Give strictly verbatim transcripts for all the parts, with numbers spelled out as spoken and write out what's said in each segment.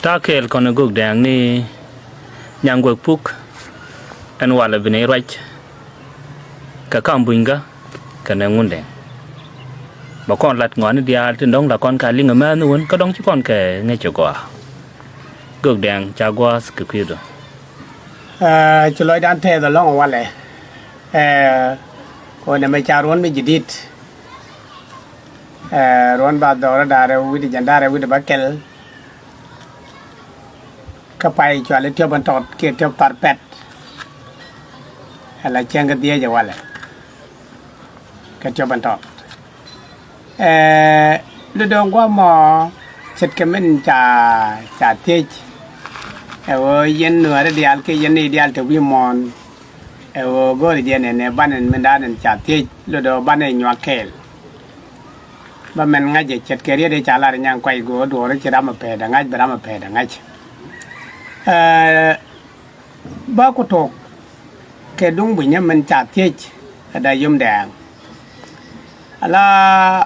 Ta̱a̱ kɛɛl kɔn ɛ Gök Dɛŋ ni Nyaŋ Guek Puk, ɛn walɛ bi nɛy ruac kɛ kam Bunykä kɛnɛ Ŋundɛŋ. Bɛ kɔn lat ŋɔaani diaal tin dɔ̱ŋ la kɔn ka liŋ ɛmɛn wän kä dɔ̱ŋ ci kɔn kɛ ŋäc ɛ gɔaa. Gök Dɛŋ, ca gua̱a̱th kɛ kui̱du. Ɛ, ci lɔcdan tɛth ɛlɔ̱ŋ walɛ. Ɛ, kɔn ɛmɛ ca ruɔ̱n mi ji̱ di̱t. Ɛ, ruɔ̱n ba dhɔr da̱rɛ wi̱cdɛ jiɛn da̱rɛ wi̱cdɛ bäkɛl. Kä pay cuali tiɔp ɛn tɔt kiɛ tiɔp thar pɛt. Ɛ la cieŋ kä dhiec ɛ walɛ. Kä tiɔp ɛn tɔt. Ɛ, luɔt dɔ̱ŋ gua̱a̱th mɔ ce̱tkɛ min ca, ca thiec. Ɛ ɣöö yɛn nuääri diaal kiɛ yɛn nɛy diaal te wi̱i̱ muɔ̱ɔ̱n. Ɛ ɣöö go̱o̱rɛ jɛ nɛnɛ banɛ mindan in ca thiec luɔt dɔ̱ŋ banɛ nyuak kɛɛl. Bä mɛn ŋa̱c jɛ ce̱tkɛ riet ëë ca lar Nyaŋ Kuay go̱o̱r duɔ̱ɔ̱r ci ram ɛ pɛɛdɛ ŋa̱c bɛ ram ɛ pɛɛdɛ ŋa̱c. Ɛ, bä ku tok kɛ duŋ Bunyä min ca thiec ɛ da yom Dɛŋ. Ala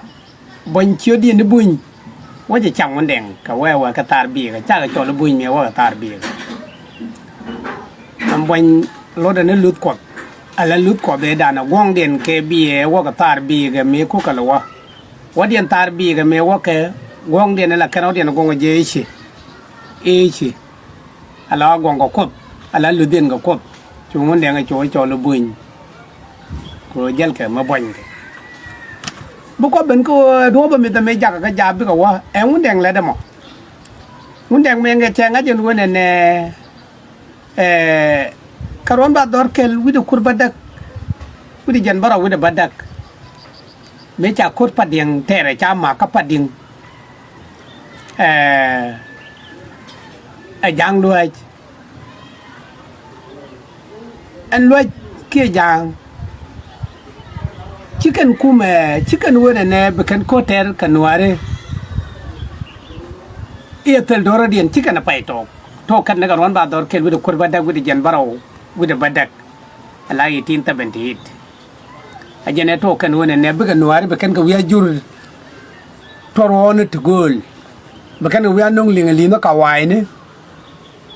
buɔ̱ny ciötdiɛn i̱ Buny wä jɛ cam Ŋundɛŋ kɛ wee wee kɛ thar bi̱i̱kɛ cakɛ cɔl i̱ Buny mi wä kɛ thar bi̱i̱kɛ. Ɛn buɔ̱ny luɔtdɛ ni luth Kuɔth. Ala luth Kuɔth ëëdan ɛ guɔ̱ŋdiɛn kɛ biɛ wä kɛ thar bi̱i̱kɛ mi kukɛ lɛ wä. Wädiɛn thar bi̱i̱kɛ mëë wäkɛ guɔ̱ŋdiɛn in la kɛn wädiɛn guɔ̱ŋ jɛ i̱ ci. I̱ ci. Ala guɔ̱ŋ kɛ Kuoth. Ala luthdiɛn kɛ Kuoth. Cu Ŋundɛŋ cu cɔl i̱ Buny. Ku jäl kɛ mi buɔ̱nykɛ. Bi Kuoth ben kä ɣöö duɔ̱ɔ̱p ɛ mith ɛmɛ jakä kä jaap bikɛ wä. Ɛ Ŋundɛŋ lɛt ɛmɔ. Ŋundɛŋ mëë ŋɛ cɛ ŋa̱c ɛn wen ɛnɛ. Ɛ, kä ruɔ̱n ba dhɔr kɛl wi̱cdɛ kur bädäk. Wi̱cdɛ jiɛn bärɔw wi̱cdɛ bädäk. Mëë ca ko̱r Padiɛŋ tɛɛrɛ ca mak kä Padiɛŋ. Ɛ, ɛ Ja̱a̱ŋ Luäc. Ɛn Luäc kiɛ Ja̱a̱ŋ. Ci kɛn kumɛ, ci kɛn wen ɛnɛ bi kɛn ko̱r tɛr kɛ nuääri. I̱ ɛ thil do̱rɔ̱diɛn ci kɛn ɛ pay tɔɔk. Tɔɔk kɛn ni kɛ ruɔ̱n ba dhɔr kɛl wi̱cdɛ kur bädäk wi̱cdɛ jiɛn bärɔw wi̱cdɛ bädäk. Ala eighteen seventy eight. A jɛn ɛ tɔɔk kɛn wen ɛnɛ bikɛ nuääri bi kɛn kɛ wi̱i̱ a jur. Tuɔr ɣɔ̱ɔ̱ni ti gööl. Bi kɛn kɛ wi̱i̱ a nöŋ liŋ ɛ li̱n kä kawaayni.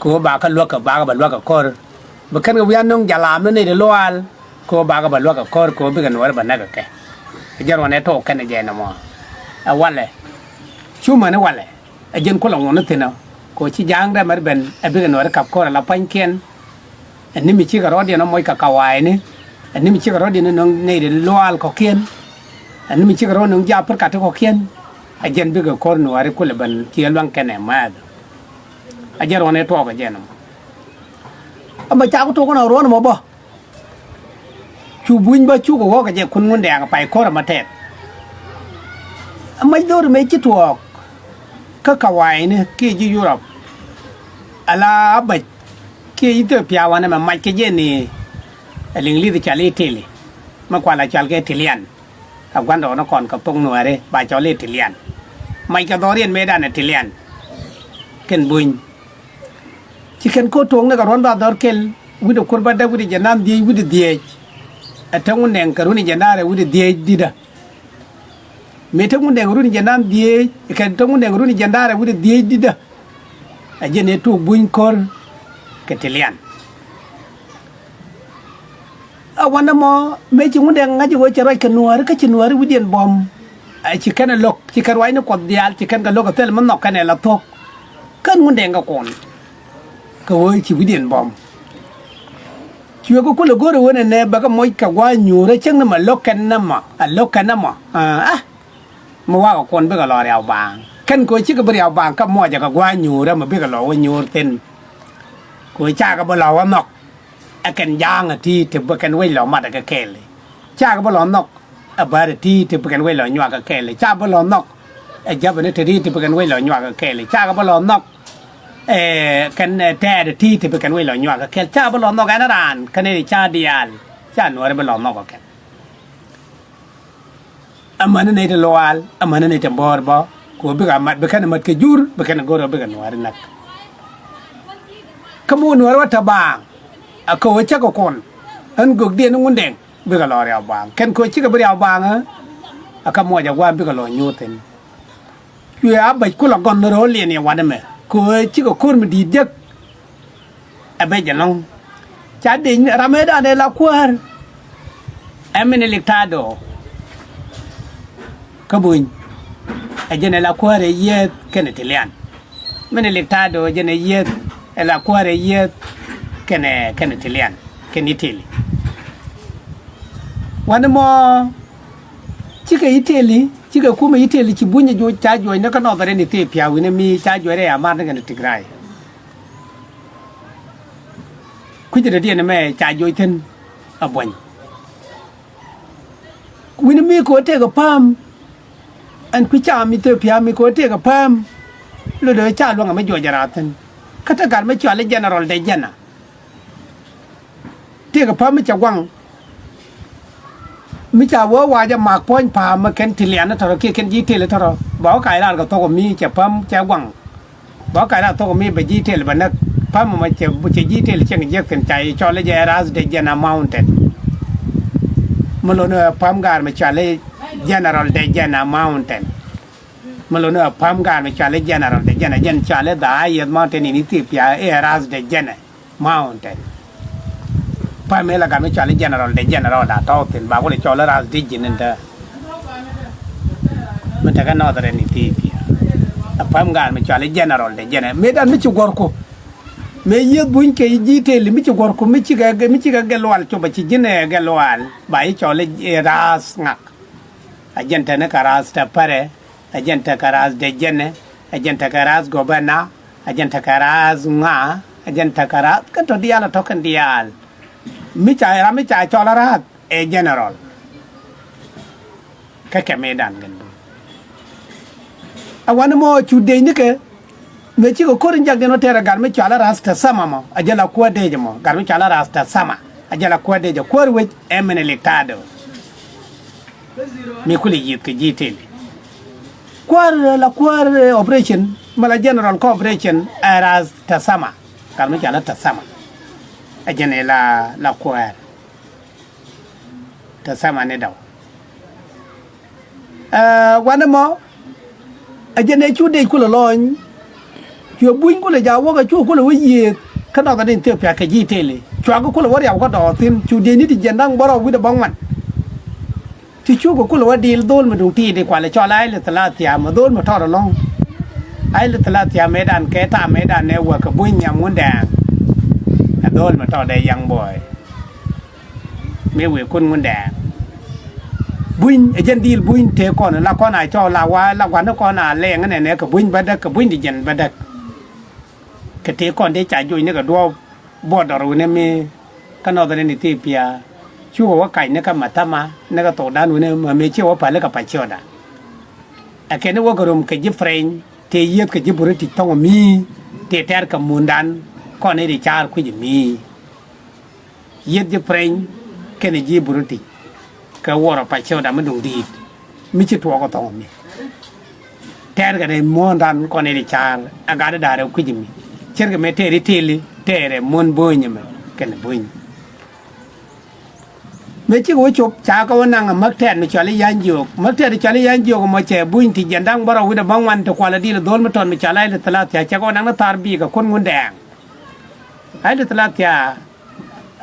Kɛ ɣöö bakɛ luäk kɛ bakɛ bɛ luäk kɛ ko̱r. Bi kɛn kɛ wi̱i̱ a nöŋ jalam ni nɛy ti luaal. Kɛ ɣöö bakɛ bɛ luäk kɛ ko̱r kɛ ɣöö bikɛ nuääri bɛ näk kɛ kɛ. A jɛn ruɔ̱n ɛ tɔɔk kɛn ɛ jɛn ɛmɔ. Ɛ walɛ. Cu mäni walɛ. Ɛ jɛn kulɛ ŋuɔ̱n ni thi̱n ɔ. Kɛ ɣöö ci Ja̱a̱ŋ rɛmɛ ben ɛ bikɛ nuääri kap ko̱r ala pua̱nykiɛn. Ɛ ni mi cikɛ rɔ̱diɛn ɔ moc kɛ kawaayni. Ɛ ni mi cikɛ rɔ̱diɛn ɔ nöŋ nɛy ti luaal kɔ̱kiɛn. Ɛ ni mi cikɛ rɔ̱ nöŋ ji̱ Aprika ti kɔ̱kiɛn. Ɛ jɛn bikɛ ko̱r nuääri kulɛ ben kiɛ luaŋ kɛn ɛ määth. Ɛ jɛn ruɔ̱n ɛ tuɔɔk ɛ jɛn ɛmɔ. Ɛmɛ cakɛ tuɔɔk ɛn ɣöö ruɔ̱n ɛmɔ bä. Cu Buny bä cukɛ ɣɔ̱k ɛ jɛ kun Ŋundɛŋ pay ko̱r ɛmɛ tɛth. Ɛ mac dho̱r mëë ci tuɔɔk kä kawaayni kiɛ ji̱ Yurop. Ala Abac kiɛ Ithiopia wanɛ mɛ mac kɛ jɛ ni ɛ liŋ li̱th cɔal i̱ Itili. Mɛ kual a cɔal kɛ Itilian. Ɛ gua̱ndɔɔŋnikɔn kɛ thok nuääri ba cɔl i̱ Itilian. Mac kɛ dhɔriɛn mëëdan ɛ Itilian. Kɛn Buny. Ci kɛn ko̱r tuɔɔk ni kɛ ruɔ̱n ba dhɔr kɛl wi̱cdɛ kur bädäk wi̱cdɛ jiɛn nath dhieec wi̱cdɛ dhieec. Ɛ te Ŋundɛŋ kɛ runi jiɛn da̱rɛ wi̱cdɛ dhieec di̱tdä. Mëë te Ŋundɛŋ runi jiɛn nath dhieec kɛ te Ŋundɛŋ runi jiɛn da̱rɛ wi̱cdɛ dhieec di̱tdä. Ɛ jɛn ɛ tuɔɔk Buny ko̱r kɛ Itilian. A wanɛ mɔ mëë ci Ŋundɛŋ ŋa̱c i̱ ɣöö cɛ ruac kɛ nuääri kä ci nuääri wi̱cdiɛn buɔ̱m. Ɛ ci kɛn ɛ lo̱k ci kɛn ruacni Kuɔth diaal ci kɛn kɛ lo̱k ɛ thil mi nhɔk kɛn ɛ la thuɔ̱k. Kän Ŋundɛŋ kɛ kuɔn kɛ ɣöö ci wi̱cdiɛn buɔ̱m. Cuɛ kɛ kulɛ go̱r ɛ ɣöö nɛnɛ bɛ kɛ moc kɛ gua̱a̱th nyuurä cäŋ ni mɛ lo̱k kɛn nɛmɔ ɛ lo̱k kɛn nɛmɔ. Aa mi wakɛ kuɔn bikɛ lɔ riaw baaŋ kɛn kɛ ɣöö cikɛ bi riaw baaŋ kä muɔcɛ kɛ gua̱a̱th nyuurä mɛ bikɛ lɔ wä nyuur thi̱n. Kɛ ɣöö cakɛ bi lɔ wä nhɔk. Ɛ kɛn Ja̱a̱ŋ ɛ ti ti bi kɛn wec lɔ mat ɛ kɛ kɛɛli. Cakɛ bi lɔ nhɔk. Ɛ bäär ɛ ti ti bi kɛn wec lɔ nyuak ɛ kɛɛli. Cakɛ bi lɔ nhɔk. Ɛ jäpɛ ni te ti ti bi kɛn wec lɔ nyuak ɛ kɛɛli. Cakɛ bi lɔ nhɔk. Ɛ kɛn ɛ tɛɛt ɛ ti ti bi kɛn wec lɔ nyuak ɛ kɛɛl. Cakɛ bi lɔ nhɔk ɛn raan kɛn ɛ ca diaal. Ca nuääri bi lɔ nhɔk ɛ kɛn. Amäni nɛy ti luaal amäni nɛy ti bo̱o̱r bä. Kɛ ɣöö bikɛ mat bi kɛn mat kɛ jur bi kɛn go̱r ɣöö bikɛ nuääri näk. Kä mi wä nuääri wä te baaŋ. A kɛ ɣöö cä kɛ kuɔn ɣän gökdiɛn ni Ŋundɛŋ bikɛ lɔ riaw baaŋ kɛn kɛ ɣöö cikɛ bi riaw baaŋ. A kä muɔc a gua̱a̱m bikɛ lɔ nyuur thi̱n. Cuɛ a bäc kulɛ gɔn ni ro̱o̱liɛn yɛ wanɛ mɛ. Kɛ ɣöö cikɛ ko̱r mi di̱i̱t jek ɛ bɛc ɛlɔ̱ŋ. Ca dec ram ëëdan ɛ la kuäär ɛ Menelik ta̱a̱ dɔɔk kä Buny. Ɛ jɛn ɛ la kuäär ɛ Yieth kɛnɛ Tilian. Menelik ta̱a̱ dɔɔk ɛ jɛn ɛ Yieth, ɛ la kuäär ɛ Yieth kɛnɛ, kɛnɛ Tilian kɛnɛ Itili. Wanɛ mɔ cikɛ Itili, cikɛ kumɛ Itili ci Buny ɛ juɔc, ca juɔc ni kä Northern Ethiopia wi̱nɛ mi ca juɔc rɛy Amar ni kɛnɛ Tigray. Kui̱cɛ dɔ̱diɛn ɛmɛ ca joc thi̱n a Buɔ̱ny. Wi̱n mi kɛ ɣöö tëëkɛ pääm. Ɛn kui̱ cam Ithiopia mi kɛ ɣöö tëëkɛ pääm. Lotdɛ ɣöö ca luäŋ ɛmɛ juɔc ɛ raar thi̱n. Kä te gat mi cɔal i̱ General Dejena. Tëëkɛ päm mi cɛ guaŋ. Mi ca wee wac ɛ mak puɔ̱ny pa̱a̱m mi kɛn Tilian tɔ̱rɔ̱ kiɛ kɛn ji̱ Tili tɔ̱rɔ̱. Bɛ wä kac raar kɛ thok ɛ mi cɛ päm cɛ guaŋ. Bɛ wä kac raar thok ɛ mi bɛ ji̱ Tili bɛ näk. Päm ɛmɔ cɛ, cɛ ji̱ Tili cieŋ jiäk thi̱n ca i̱ cɔl i̱ jɛ Ras Dejena Mountain. Mi lo̱n ɛ päm gaar mi cɔal i̱ General Dejena Mountain. Mi lo̱n ɛ päm gaar mi cɔal i̱ General Dejena, jɛn cɔal i̱ the highest mountain in Ethiopia i̱ Ras Dejena Mountain. Päm ëë la gat mi cɔal i̱ General Dejena rɔɔda tɔ̱ thi̱n ba kulɛ cɔl i̱ Ras Dejena in te. Mi tekɛ Northern Ethiopia. Ɛ päm gat mi cɔal i̱ General Dejena. Mëëdan mi ci guɔ̱rku. Mëë Yieth Buny kɛ ji̱ Tili mi ci guɔ̱rku mi cikɛ, mi cikɛ Gɛlual cop a ci ji̱n ɛ Gɛlual. Ba i̱ cɔl i̱ Ras Ŋak. Ɛ jɛn te ni kɛ Ras Tɛpɛrɛ. Ɛ jɛn tekɛ Ras Dejena. Ɛ jɛn tekɛ Ras Gɔbɛna. Ɛ jɛn tekɛ Ras Ŋa. Ɛ jɛn tekɛ Ras kä tɔ diaal ɛ tɔ kɛn diaal. Mi ca ram mi ca cɔl a rath ɛ General. Kä kɛ mëëdan gɛn bä. A wanɛ mɔ cu dec nikɛ. Mëë cikɛ ko̱r in jakdiɛn wä tɛɛr ɛ gat mi cɔal a Ras Tɛthama mɔ. A jɛ la kuäär dec mɔ. Gat mi cɔal a Ras Tɛthama. A jɛ la kuäär dec ɛ kuäär wec ɛ Menelik ta̱a̱ dɔɔk. Mi kulɛ yiëth kɛ ji̱ Tili. Kuäär la kuäär operation. Ma la General kä operation ɛ Ras Tɛthama. Gat mi cɔal a Tɛthama. A jɛn ɛ la, la kuäär. Tɛthama ni dɔw. Ɛ, wanɛ mɔ, ɛ jɛn ɛ cu dec kulɛ lɔny. Cuɛ Buny kulɛ jaak wä kɛ cu kulɛ wä yiëëth kä Northern Ethiopia kɛ ji̱ Tili. Cuakɛ kulɛ wä riaw kä dɔɔk thi̱n, cu dec ni ti jiɛn da̱ŋ bärɔw wi̱cdɛ bäŋuan. Ti cukɛ kulɛ wä dil dho̱l mi duŋ ti̱i̱t i̱ kualɛ cɔl Haile Selassie, mɛ dho̱l mi tɔɔt ɛlɔ̱ŋ. Haile Selassie mëëdan kɛ ta̱a̱ mëëdan ɛ wäk kɛ Buny nhiam Ŋundɛɛŋ. Ɛ dho̱l mi tɔɔt ɛ young boy. Mëë wëë kun Ŋundɛɛŋ. Buny, ɛ jɛn dil Buny tëë kɔn la kɔn a cɔɔl la wa la gua̱n kɔn a lɛɛŋ nɛnɛ kɛ Buny bädäk, kɛ Buny di jɛn bädäk. Kɛ tëë kɔn dee ca joc ni kɛ duɔ̱ɔ̱p border wi̱nɛ mi kä Northern Ethiopia. Cukɛ wä kac ni kä Mathama ni kä thokdan wi̱nɛ mi ci wä päli kɛ Pacoda. Ɛ kɛn ni wä kɛ rom kɛ ji̱ French tëë yieth kɛ ji̱ British thɔŋ mi tëë tɛr kɛ mundan kɔn ni di caar kui̱c mi. Yieth ji̱ French kɛnɛ ji̱ British kɛ wuɔrɔ Pacoda mi duŋ di̱i̱t mi ci tuɔɔk ɛ thɔŋ mi. Tɛɛr kɛ rɛy muɔ̱ɔ̱ndan kɔn i̱ ri ca̱a̱r ɛ gat i̱ da̱a̱r ɛ kui̱c mi. Cierkɛ mëë tɛɛr i̱ tëëli tɛɛr ɛ muɔ̱n Buny ɛmɛ kɛnɛ Buny. Mëë cikɛ wä cop ca kɛ wä naŋ ɛ mäk tɛɛr mi cɔal i̱ Ya̱ny Jiök. Mäk tɛɛr cɔal i̱ Ya̱ny Jiök ɛmɔ cɛ Buny ti jiɛn da̱ŋ bärɔw wi̱cdɛ bäŋuan ti kualɛ dil ɛ dho̱l mi tɔt mi cɔal i̱ Haile Selassie cɛ kɛ wä naŋ ni thaar bi̱i̱ kɛ kun Ŋundɛɛŋ. Haile Selassie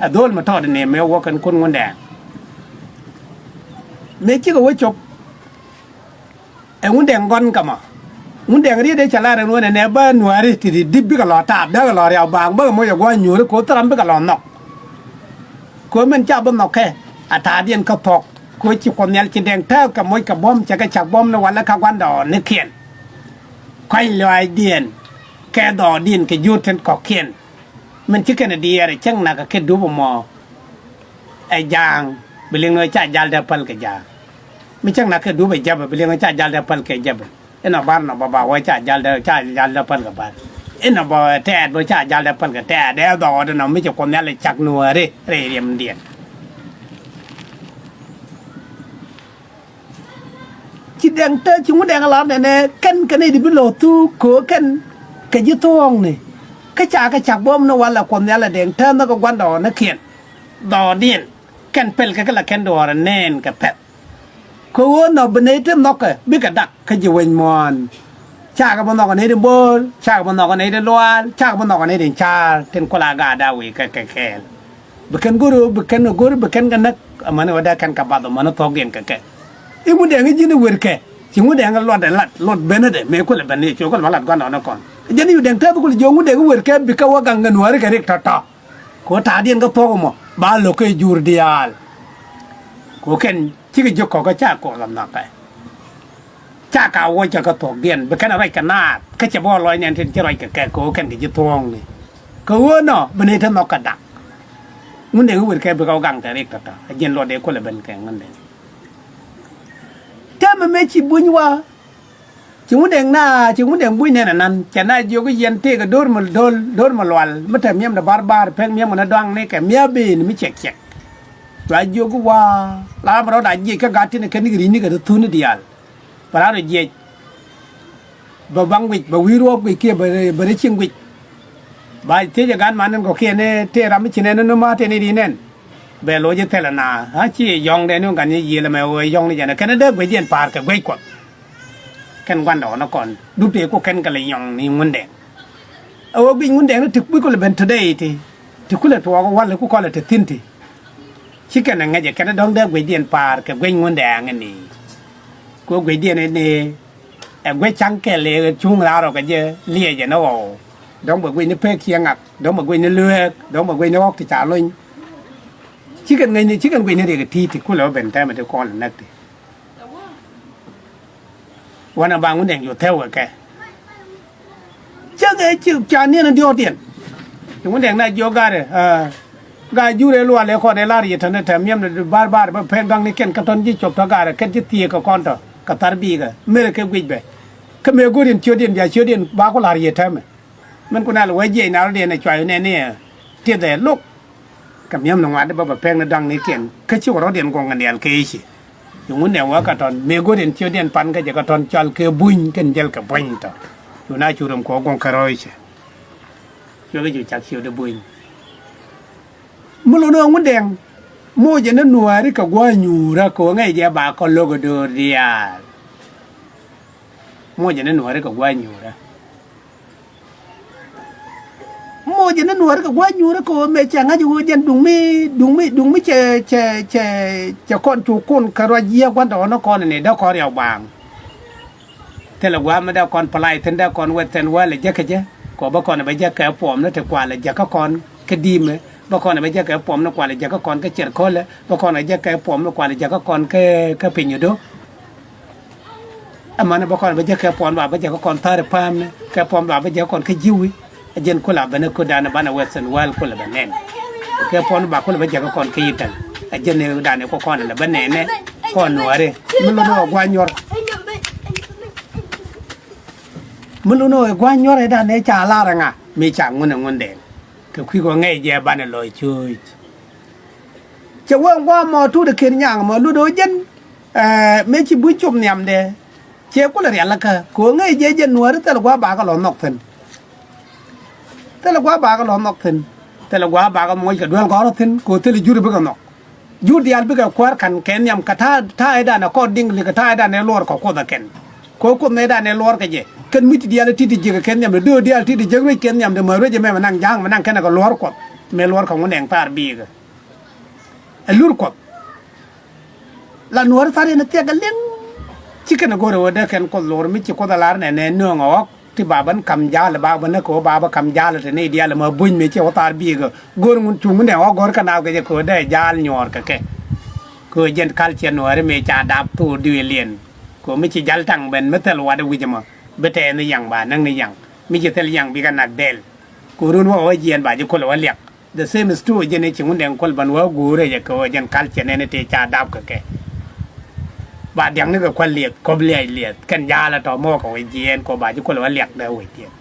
ɛ dho̱l mi tɔɔt ni mëë wä kɛn kun Ŋundɛɛŋ. Mëë cikɛ wä cop ɛ Ŋundɛɛŋ gɔn kä mɔ. Ŋundɛɛŋ riet ëë cɛ lar ɛn ɣöö nɛnɛ bä Nuääri ti ri dip bikɛ lɔ taap, dee kɛ lɔ riaw baaŋ, bä kɛ moc ɛ gua̱a̱th nyuuri kɛ ɣöö thil ram bikɛ lɔ nhɔk. Kɛ ɣöö min ca bi nhɔk kɛ a ta̱a̱diɛn kä thuɔ̱k kɛ ɣöö ci Kuɔth Nhial ci Dɛŋ tääk kɛ moc kɛ buɔ̱m, cɛ kɛ cak buɔ̱m ni walɛ kä gua̱ndɔɔŋnikiɛn. Kɔ̱a̱c lɔaacdiɛn kɛ dhɔɔdiɛn kɛ juut tin kɔ̱kiɛn. Min ci kɛn diɛɛr cäŋ nakä kɛ dup ɛmɔ ɛ Ja̱a̱ŋ, bi liŋ ni ɣöö ca jal dee päl kɛ Ja̱a̱ŋ. Mi cäŋ nakä kɛ dup ɛ Jäpɛ, bi liŋ ni ɣöö ca jal dee päl kɛ Jäpɛ. Inɔ Bär nɔ bä ba wee ca jal dee, ca jal dee päl kɛ Bär. Inɔ bä Tɛɛt bä ca jal dee päl kɛ Tɛɛt. Dee dhɔɔd inɔ mi ci Kuoth Nhial ɛ cak Nuääri rɛy riɛmdiɛn. Ci Dɛŋ te, ci Ŋundɛŋ lar nɛnɛ kɛn kɛ nɛy di bi lo̱th thuk kɛ ɣöö kɛn kɛ ji̱ thuɔ̱ɔ̱ŋni. Kä ca kɛ cak buɔ̱m ni walɛ Kuɔth Nhial ɛ Dɛŋ te nhɔk kɛ gua̱ndɔɔŋnikiɛn. Dhɔɔdiɛn kɛn pɛl kɛ kɛ la kɛn duɔ̱ɔ̱r ɛ nɛɛn kɛ pɛ̈th. Kɛ ɣöö nɔ bi nɛy te nhɔkɛ bikɛ dak kä ji̱ wec muɔ̱ɔ̱n. Cakɛ bi nhɔk nɛy tin bo̱o̱r, cakɛ bi nhɔk nɛy tin luaal, cakɛ bi nhɔk nɛy tin ca̱a̱r tin kula gaat a wi̱i̱ kɛ kɛ kɛɛl. Bi kɛn go̱r, bi kɛn go̱r, bi kɛn kɛ näk. Amäni ɣöö dee kɛn kɛ bath, amäni thuɔ̱kdiɛn kɛ kɛ. I̱ Ŋundɛŋ i̱ ji̱n i̱ wërkɛ, ci Ŋundɛŋ i̱ luɔtdɛ lat, luɔt benädɛ mëë kulɛ ben i̱ cu kulɛ ba lat gua̱ndɔɔŋnikɔn. Jɛn i̱ Ŋundɛŋ tɛth kulɛ jiök Ŋundɛŋ i̱ wërkɛ bikɛ wä gaŋ kɛ Nuääri kɛ rik tɔ̱tɔ̱. Kɛ ɣöö ta̱a̱diɛn kä thuɔ̱k ɛmɔ ba lo̱k kɛ jur diaal. Kɛ ɣöö kɛn cikɛ jiök kɔ̱kä ca kɔɔth a nhɔakɛ. Ca ka wuɔcä kä thuɔ̱kdiɛn bi kɛn a ruac kɛ naath kä cɛ bä ɣä lɔc nɛn tin ci ruac kɛ kɛ kɛ ɣöö kɛn kɛ ji̱ thuɔ̱ɔ̱ŋni. Kɛ ɣöö nɔ bi nɛy te nhɔk kɛ dak. Ŋundɛŋ i̱ wërkɛ bikɛ wä gaŋ te rik tɔ̱tɔ̱. A jiɛn luɔtdɛ kulɛ ben kɛ Ŋundɛŋ. Täämɛ mëë ci buny wa. Ci Ŋundɛŋ na, ci Ŋundɛŋ buny nɛn anan. Cɛ na jiök i̱ yɛn tëëkɛ do̱r mi do̱l, do̱r mi lual. Mi te miɛmdɛ bar bar, pek miɛmkɛ ni dɔaŋni kɛ mia̱ ben mi cɛk cɛk. Cua jiök i̱ wa, la ram rɔɔdɛ a jiɛc kä gat tin kɛ nikɛ ri̱cnikɛ ti thuni diaal. Bɛ raan rɔ jiɛc. Bɛ baŋ guic, bɛ wi̱i̱ ruɔ̱ɔ̱p guic kiɛ bɛ, bɛ rɛ cieŋ guic. Ba thiecɛ gat man in kɔ̱kiɛn i̱ tëë ram mi ci nɛn in ni ma̱a̱ tëë ni ri nɛn. Bɛ loc i̱ thilɛ na, a ci yɔ̱ŋdɛ ni ɣän gat ni yiëël ɛmɛ ɣöö yɔ̱ŋ ni jɛn ɛ kɛn dee guecdiɛn pa̱a̱r kɛ guec Kuɔth. Kɛn gua̱ndɔɔŋnikɔn dup tëë ku kɛn kɛ lɛ yɔ̱ŋ ni Ŋundɛŋ. Ɛ ɣöö guic Ŋundɛŋ ni ti kui̱ kulɛ ben today ti, ti kulɛ tuɔɔk walɛ ku kɔlɛ te thi̱n ti. Ci kɛn ɛ ŋäcɛ kɛn ɛ dɔ̱ŋ dee guecdiɛn pa̱a̱r kɛ guec Ŋundɛŋ ni. Kɛ ɣöö guecdiɛn ni ɛ guec ca̱ŋ kɛl ëë cuŋ raar rɔ kɛ jɛ liɛcɛ ni ɣɔw. Dɔ̱ŋ bɛ guec ni pek ciɛ ŋak, dɔ̱ŋ bɛ guec ni lueek, dɔ̱ŋ bɛ guec ni ɣɔ̱k ti ca lony. Ci kɛn ŋäcni, ci kɛn guec ni riɛk ɛ ti̱i̱t ti kulɛ wä ben tɛmɛ ti kɔn lɛ näk ti. Wanɛ ba Ŋundɛŋ cu thɛw kɛ kɛ. Cä kɛ ci ca niɛn in diɔ̱ɔ̱kdiɛn. Ci Ŋundɛŋ na jiök ga̱rɛ, aa, gaa jurɛ lualɛ kɔn ɛ lar yɛ tɔ̱nɛ tɛm miɛm ni bar bar bä pek dɔ̱a̱ŋnikiɛn kä tɔ̱n ji̱ cop tɔ̱ ga̱rɛ kɛn ji̱ thieek kɛ kɔn tɔ̱ kɛ thar bi̱i̱kɛ merɛ kɛ guic bɛ. Kä mëë go̱r in ciötdiɛn bia ciötdiɛn ba ku la̱r yɛ tɛmɛ. Min ku nal wee jiɛc na rɔ̱diɛn ɛ cuay nɛn ni ɛ tiɛth ɛ lo̱k. Kɛ mi̱em ni ŋuat bä bɛ pɛk ni da̱ŋnikiɛn kä ci wä rɔ̱diɛn guɔ̱ŋ kɛ diaal kɛ i̱ci. Ci Ŋundɛŋ wä kɛ tɔ̱n mëë go̱r in ciötdiɛn pan kä jɛ kɛ tɔ̱n cɔal kɛ buny kɛn jäl kɛ buny tɔ̱. Cu na cu röm kɛ wä guɔ̱ŋ kɛ rɔ̱ɔ̱cɛ. Cuɛ kɛ cu cak ciötdi buny. Mi lo̱n ɣä Ŋundɛŋ mocɛ ni Nuääri kɛ gua̱a̱th nyuurä kɛ ɣöö ŋäc jɛ ba kɔ lo̱k ɛ döör diaal. Mocɛ ni Nuääri kɛ gua̱a̱th nyuurä. Mocɛ ni Nuääri kɛ gua̱a̱th nyuurä kɛ ɣöö mëë cɛ ŋa̱c ɣöö jɛn duŋ mi, duŋ mi, duŋ mi cɛ, cɛ, cɛ, cɛ kɔn cu kun kɛ ruac yiëë gua̱n tɔ̱ ɣän ɣä kɔn ni dee kɔn riaw baaŋ. Thilɛ gua̱a̱th mi dee kɔn palay thi̱n dee kɔn weth thi̱n wäl ɛ jäkä jɛ kɛ ɣöö bä kɔn ɛ bä jäkä ɛ puɔm ni ti kual ɛ jäkä kɔn kä di̱i̱mɛ. Bä kɔn ɛ bä jäkä ɛ puɔm ni kual ɛ jäkä kɔn kä ciɛr ko̱lɛ. Bä kɔn ɛ jäkä ɛ puɔm ni kual ɛ jäkä kɔn kä, kä piny ɛ do̱. Ɛmɛnɛ bä kɔn bä jäkä ɛ puɔm ba bä jäkä kɔn tha̱a̱ri pa̱a̱mɛ kɛ puɔm ba bä jäkä kɔn kä ji̱wi. Ɛ jɛn kulɛ ben ɛ köötdan ɛ banɛ western world kulɛ bɛ nɛn. Kɛ puɔm ba kulɛ bä jäkä kɔn kä Italy. Ɛ jɛn ɛ dan ɛ kɔ kɔn ɛ lɛ bä nɛnɛ kɔn Nuääri. Mi lun ɛ gua̱a̱th nyuɔr. Mi lun ɛ gua̱a̱th nyuɔr ɛ dan ɛ ca lar ɛ ŋa mi ca Ŋundɛŋ Ŋundɛŋ. Kɛ kui̱ kɔ ŋäc jɛ banɛ lɔc cööc. Cɛ wee ŋuam mɔ tuut ɛ ken nyaŋ mɔ lut ɣä jɛn. Ɛ mëë ci buc cop nhiamdɛ. Cɛ kulɛ rialikä kɛ ɣöö ŋäc jɛ jɛn Nuääri thilɛ gua̱a̱th bakɛ lɔ nhɔk thi̱n. Thilɛ gua̱a̱th bakɛ lɔ nhɔk thi̱n. Thilɛ gua̱a̱th bakɛ moc kɛ duel gɔ̱rä thi̱n kɛ ɣöö thilɛ jur bikɛ nhɔk. Jur diaal bikɛ kuäär ka̱n kɛ nhiam kɛ ta̱a̱, ta̱a̱ ëëdan ɛ kɔn diŋ likɛ ta̱a̱ ëëdan ɛ luɔr kɛ Kuoth ɛ kɛn. Kɛ ɣöö Kuoth nɛy dan ɛ luɔr kɛ jɛ kɛn mi ti diaal ɛ ti̱ti̱ jiäk ɛ kɛn nhiam dee döör diaal ti̱ti̱ jiäk ruec kɛn nhiam dee mär ruec ɛmɛ mɛ naŋ ja̱a̱ŋ mɛ naŋ kɛn ɛ kɛ luɔr Kuɔth mɛ luɔr kɛ Ŋundɛŋ thaar bi̱i̱kɛ. Ɛ lur Kuɔth. La Nuääri tha̱r yɛn ɛ thiak ɛ liŋ. Ci kɛn ɛ go̱r ɛ ɣöö dee kɛn Kuoth lor mi ci Kuoth ɛ lar nɛnɛ nööŋ ɛ ɣɔ̱k ti ba ben ka̱m ja̱a̱l ɛ ba ben ɛ kɛ ɣöö ba ben ka̱m ja̱a̱l ɛ te nɛy diaal ɛ ma buny mëë ci ɣɔ̱ tha̱r bi̱i̱kɛ. Go̱r Ŋun cu Ŋundɛŋ ɣɔ̱k go̱r kä naath kɛ jɛ kɛ ɣöö dee ja̱a̱l nyuɔɔr kɛ kɛ. Kɛ ɣöö jɛn culture Nuääri mëë ca dap thok duëëliɛn. Kɛ ɣöö mi ci ja̱l taŋ ben mi thil wat ɛ wi̱c ɛmɔ bi tɛɛth ni yaŋ ba näk ni yaŋ. Mi ci thil yaŋ bikɛ nak dɛl. Kɛ ɣöö run wä ɣɔ̱ jiɛɛn ba ji̱ kulɛ wä liak. The same is true jɛn i̱ ci Ŋundɛŋ kuäl ban wä guurɛ jɛ kɛ ɣöö jɛn culture nɛn i̱ tëë ca dap kɛ kɛ. Ba diaŋni kɛ kuäl liɛth kɔp liac liɛth kɛn ja̱a̱lä tɔ̱ mɔɔk kɛ wec jiɛɛn kɛ ɣöö ba ji̱ kuäl wä liak dee wec tiɛth.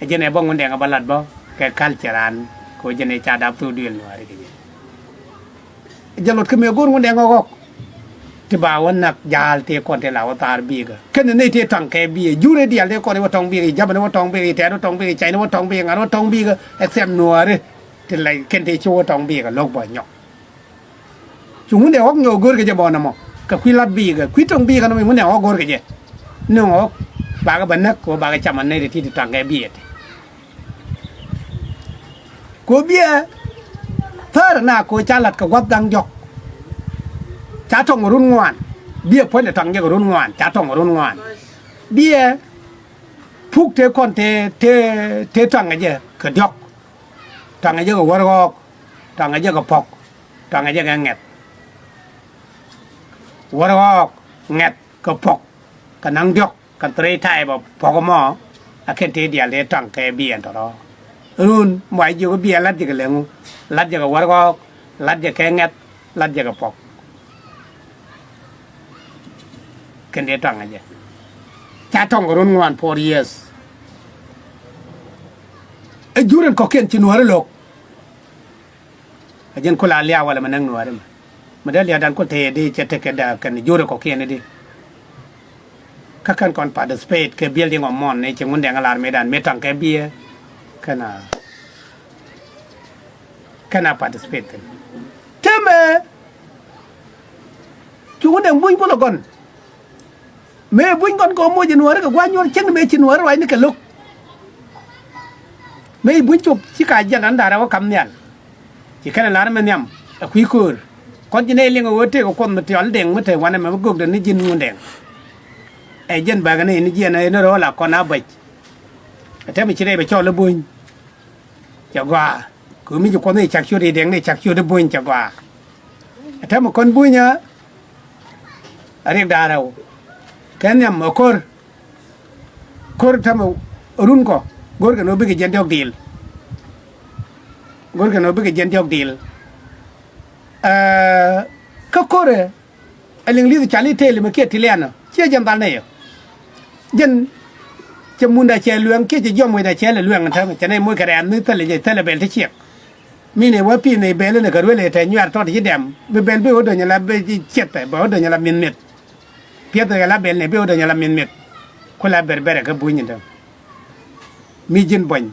Ɛ jɛn ɛ bä Ŋundɛŋ ɛ bä lat bä kɛ culture an kɛ ɣöö jɛn i̱ ca dap thok duëël Nuääri kɛ jɛ. Jɛ lot kä mëë go̱r Ŋundɛŋ ɣä ɣɔ̱k. Ti ba wä nak ja̱a̱l tëë kɔn tëë la wä thaar bi̱i̱kä. Kɛn ni nɛy tëë taŋ kɛ bi̱i̱. Jurɛ diaal tëë kɔn i̱ wä tɔŋ bi̱i̱kä, i̱ Japani wä tɔŋ bi̱i̱kä, i̱ Tɛ̈t wä tɔŋ bi̱i̱kä, i̱ Cayni wä tɔŋ bi̱i̱kä, ŋa̱t wä tɔŋ bi̱i̱kä, except Nuääri. Ti la kɛn tëë ci wä tɔŋ bi̱i̱kä lo̱k bä nyɔk. Cu Ŋundɛŋ ɣɔ̱k nyɔk go̱o̱r kɛ jɛ bɔnɛ mɔ. Kɛ kui̱ lat bi̱i̱kä, kui̱ tɔŋ bi̱i̱kä nɔmɔ Ŋundɛŋ ɣɔ̱k go̱o̱r kɛ jɛ. Ni ɣɔ̱k. Bakɛ bɛ näk kɛ ɣöö bakɛ cam a nɛy ti ti ti tɔ̱a̱ŋ kɛ biɛ ti. Kɛ ɣöö biɛ thäär na kɛ ɣöö ca la̱t kɛ gua̱th da̱ŋ diɔ̱k. Ca tɔ̱ŋ kɛ run ŋuan. Biɛ puɔ̱nydɛ tɔ̱a̱ŋ jɛ kɛ run ŋuan, ca tɔ̱ŋ kɛ run ŋuan. Biɛ puk tëë kɔn tëë, tëë, tëë tɔ̱a̱ŋ kɛ jɛ kɛ diɔ̱k. Tɔ̱a̱ŋ kɛ jɛ kɛ wär ɣɔɔk. Tɔ̱a̱ŋ kɛ jɛ kɛ puɔ̱k. Tɔ̱a̱ŋ kɛ jɛ kɛ ŋɛth. Wär ɣɔɔk, ŋɛth kɛ puɔ̱k kɛ naŋ diɔ̱k. Kɛ three type of puɔ̱k ɛmɔ, a kɛn tëë diaal tëë tɔ̱a̱ŋ kɛ biɛ ɛn tɔ̱rɔ̱. Run mɔ a jiök biɛ la̱t jɛ kɛ lɛŋu, la̱t jɛ kɛ wär ɣɔɔk, la̱t jɛ kɛ ŋɛth, la̱t jɛ kɛ puɔ̱k. Kɛn tëë tɔ̱a̱ŋ ɛ jɛ. Ca tɔ̱ŋ kɛ run ŋuan, four years. Ɛ jur ɛn kɔ̱kiɛn ci nuääri lo̱k. A jɛn kula lia̱a̱ walɛ mɛ näk nuääri mɛ. Mɛ dee lia̱a̱ dan kul te yɛ di cɛ tekɛ da kɛn jurɛ kɔ̱kiɛn di. Kä kɛn kɔn participate kɛ building of mɔn ni ci Ŋundɛŋ a lar mëë dan mëë tɔ̱a̱ŋ kɛ biɛ. Kɛn a, kɛn a participate kɛn. Tëmɛ cu Ŋundɛŋ buny kulɛ gɔn. Mëë buny kɔn kɔ moc in wäri kɛ gua̱ny nyuɔr cieŋ mëë cin wäri ruacni kɛ lo̱k. Mëë buny cop ci ka jiɛn an da̱rɛ wä kam nhial. Ci kɛn lar mɛ nhiam ɛ kui̱ köör. Kɔn ji̱n ɛ liŋ ɛ ɣöö tëëk ɛ kuɔth mi tiɔl dɛŋ mi te wanɛ mɛ mi gökdɛ ni ji̱n Ŋundɛŋ. Ɛ jiɛn bäkɛ ni in jiɛn ɛ ni rööl a kɔn a bäc. Ɛ tɛm ci rɛy bɛ cɔl i̱ buny. Cɛ gɔaa. Kɛ mi ci kuɔth ni cak ciöt i̱ dɛŋ ni cak ciöt i̱ buny cɛ gɔaa. Ɛ tɛm kɔn buny ɛ. A riɛk da̱a̱r rɛw. Kɛ nhiam ɛ ko̱r. Ko̱r tɛm ɛ run kɔ. Go̱rkɛ ni wä bikɛ jiɛn diɔ̱k di̱i̱l. Go̱rkɛ ni wä bikɛ jiɛn diɔ̱k di̱i̱l. Ɛ, kä ko̱rɛ. Ɛ liŋ li̱th cal i̱ tëël mɛ kiɛ ti liɛn ɔ ciɛ jɛn dhal nɛy ɔ. Jɛn cɛ munda cɛ luɛŋ kiɛ cɛ jiɔm wecda cɛ lɛ luɛŋ täämɛ cɛ nɛy moc kɛ rɛɛth mi thilɛ jɛ thilɛ bɛl ti ciɛk. Mi nɛy wä pi̱i̱n nɛy bɛl inɛ kɛ ruel ɛ tɛ nyuɛɛr tɔt ci dɛm bi bɛl bi ɣöö dönyɛ la bi ciɛth ɛ bɛ ɣöö dönyɛ la mi̱th mi̱th. Piɛth ɛ la bɛl nɛy bi ɣöö dönyɛ la mi̱th mi̱th. Ku la bɛr bɛrɛ kä buny in täämɛ. Mi ji̱n buɔ̱ny.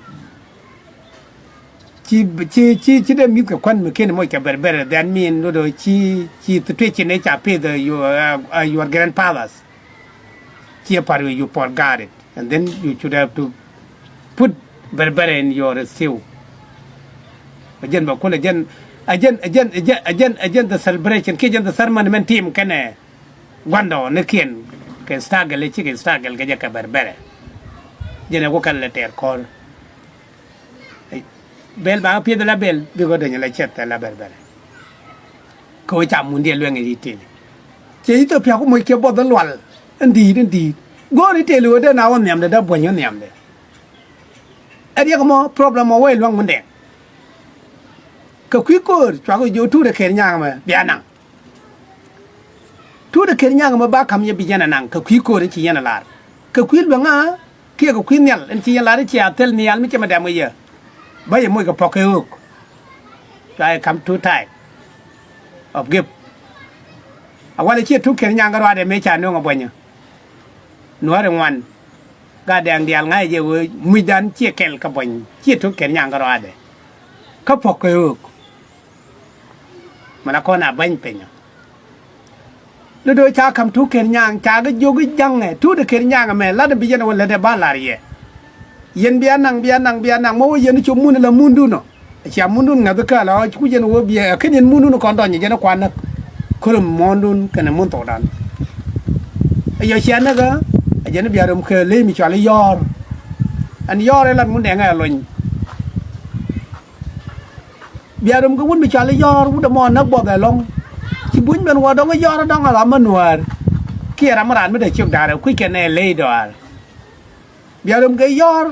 Ci, ci, ci, ci dee mi̱th kɛ kuän mi ken moc kɛ bɛrbɛrɛ, that mean, dodo, ci, ci situation ëë ca pith, uh, your, uh, uh, your grandfathers. Ci a part where you forgot it. And then you should have to put bɛrbɛrɛ in your stew. A jɛn bɛ kulɛ jɛn, a jɛn, a jɛn, a jɛn, a jɛn, a jɛn the celebration, kiɛ jɛn the ceremony mɛn tim kɛnɛ guandɔ ni kiɛn kɛ struggle, ci kɛ struggle kɛ jɛ kɛ bɛrbɛrɛ. Jɛn ɛ ku kɛn lɛ tɛɛr kɔr. Bel ba pieth la bel bikɔ deny la cɛth la bɛrbɛrɛ. Kɛ wä ca mun diɛ luɛŋ i̱ tëëli. Cɛ Ithiopia ku moc kiɛ buɔth lual in di̱i̱t in di̱i̱t. Go̱o̱r i̱ tëëli wä dee na wä nhiamdɛ dee buɔ̱ny wä nhiamdɛ. Ɛ riɛk mɔ problem mɔ wä i̱ luäŋ mun dɛŋ. Kɛ kui̱ ko̱o̱r cuakɛ jiök tuut ɛ kɛɛr nyaŋ mɛ bia naŋ. Tuut ɛ kɛɛr nyaŋ mɛ ba ka̱m yɛ bi yɛn ɛ naŋ kɛ kui̱ ko̱o̱r in ci yɛn ɛ lar. Kɛ kui̱ luäŋä kiɛ kɛ kui̱ nhial in ci yɛn lar in cia thil nhial mi cɛ mɛ dɛm kɛ yɛ. Bä yɛ moc kɛ pɔk kɛ ɣöök. Cua yɛ ka̱m two type of gift. A walɛ ciɛ tuut kɛɛr nyaŋ kɛ ruaadɛ mëë ca nööŋ ɛ buɔ̱nyä. Nuäär in ŋuan. Gat dɛŋ diaal ŋa̱c jɛ ɣöö mucdan ciɛ kɛl kɛ buɔ̱ny ciɛ tuut kɛɛr nyaŋ kɛ ruaadɛ. Kä pɔk kɛ ɣöök. Mɛ la kɔn a bäny piny ɔ. Ni do̱ ca ka̱m tuut kɛɛr nyaŋ ca kɛ jiök i̱ ja̱ŋɛ tuut ɛ kɛɛr nyaŋ ɛmɛ lat in bi yɛn ɛ wä lät ɛ ba lar yɛ. Yɛn bia naŋ bia naŋ bia naŋ mɔ wä yɛn i̱ cop mun ɛ la mundun ɔ. Cia mundun ŋäth kääl ɔ ci ku jɛn wä biɛ ɛ ken yɛn mundun kɔn dɔny jɛn kuan näk. Kölum muɔ̱ɔ̱ndun kɛnɛ mun thokdan. Ɛ yɔ cia näk ɛ jɛn bia röm kɛ ley mi cɔal i̱ yɔ̱ɔ̱r. Ɛn yɔ̱ɔ̱r ɛ lat mun dɛŋ ɛ lony. Bia röm kɛ wut mi cɔal i̱ yɔ̱ɔ̱r wut ɛmɔ näk buɔth ɛlɔ̱ŋ. Ci buny ben wä dɔ̱ŋ i̱ yɔ̱ɔ̱r dɔ̱ŋ ɛ ram mi nuäär. Kiɛ ram mi raan mi te ciök da̱a̱r ɛ kui̱ kɛn ɛ ley dɔaar. Bia röm kɛ yɔ̱ɔ̱r,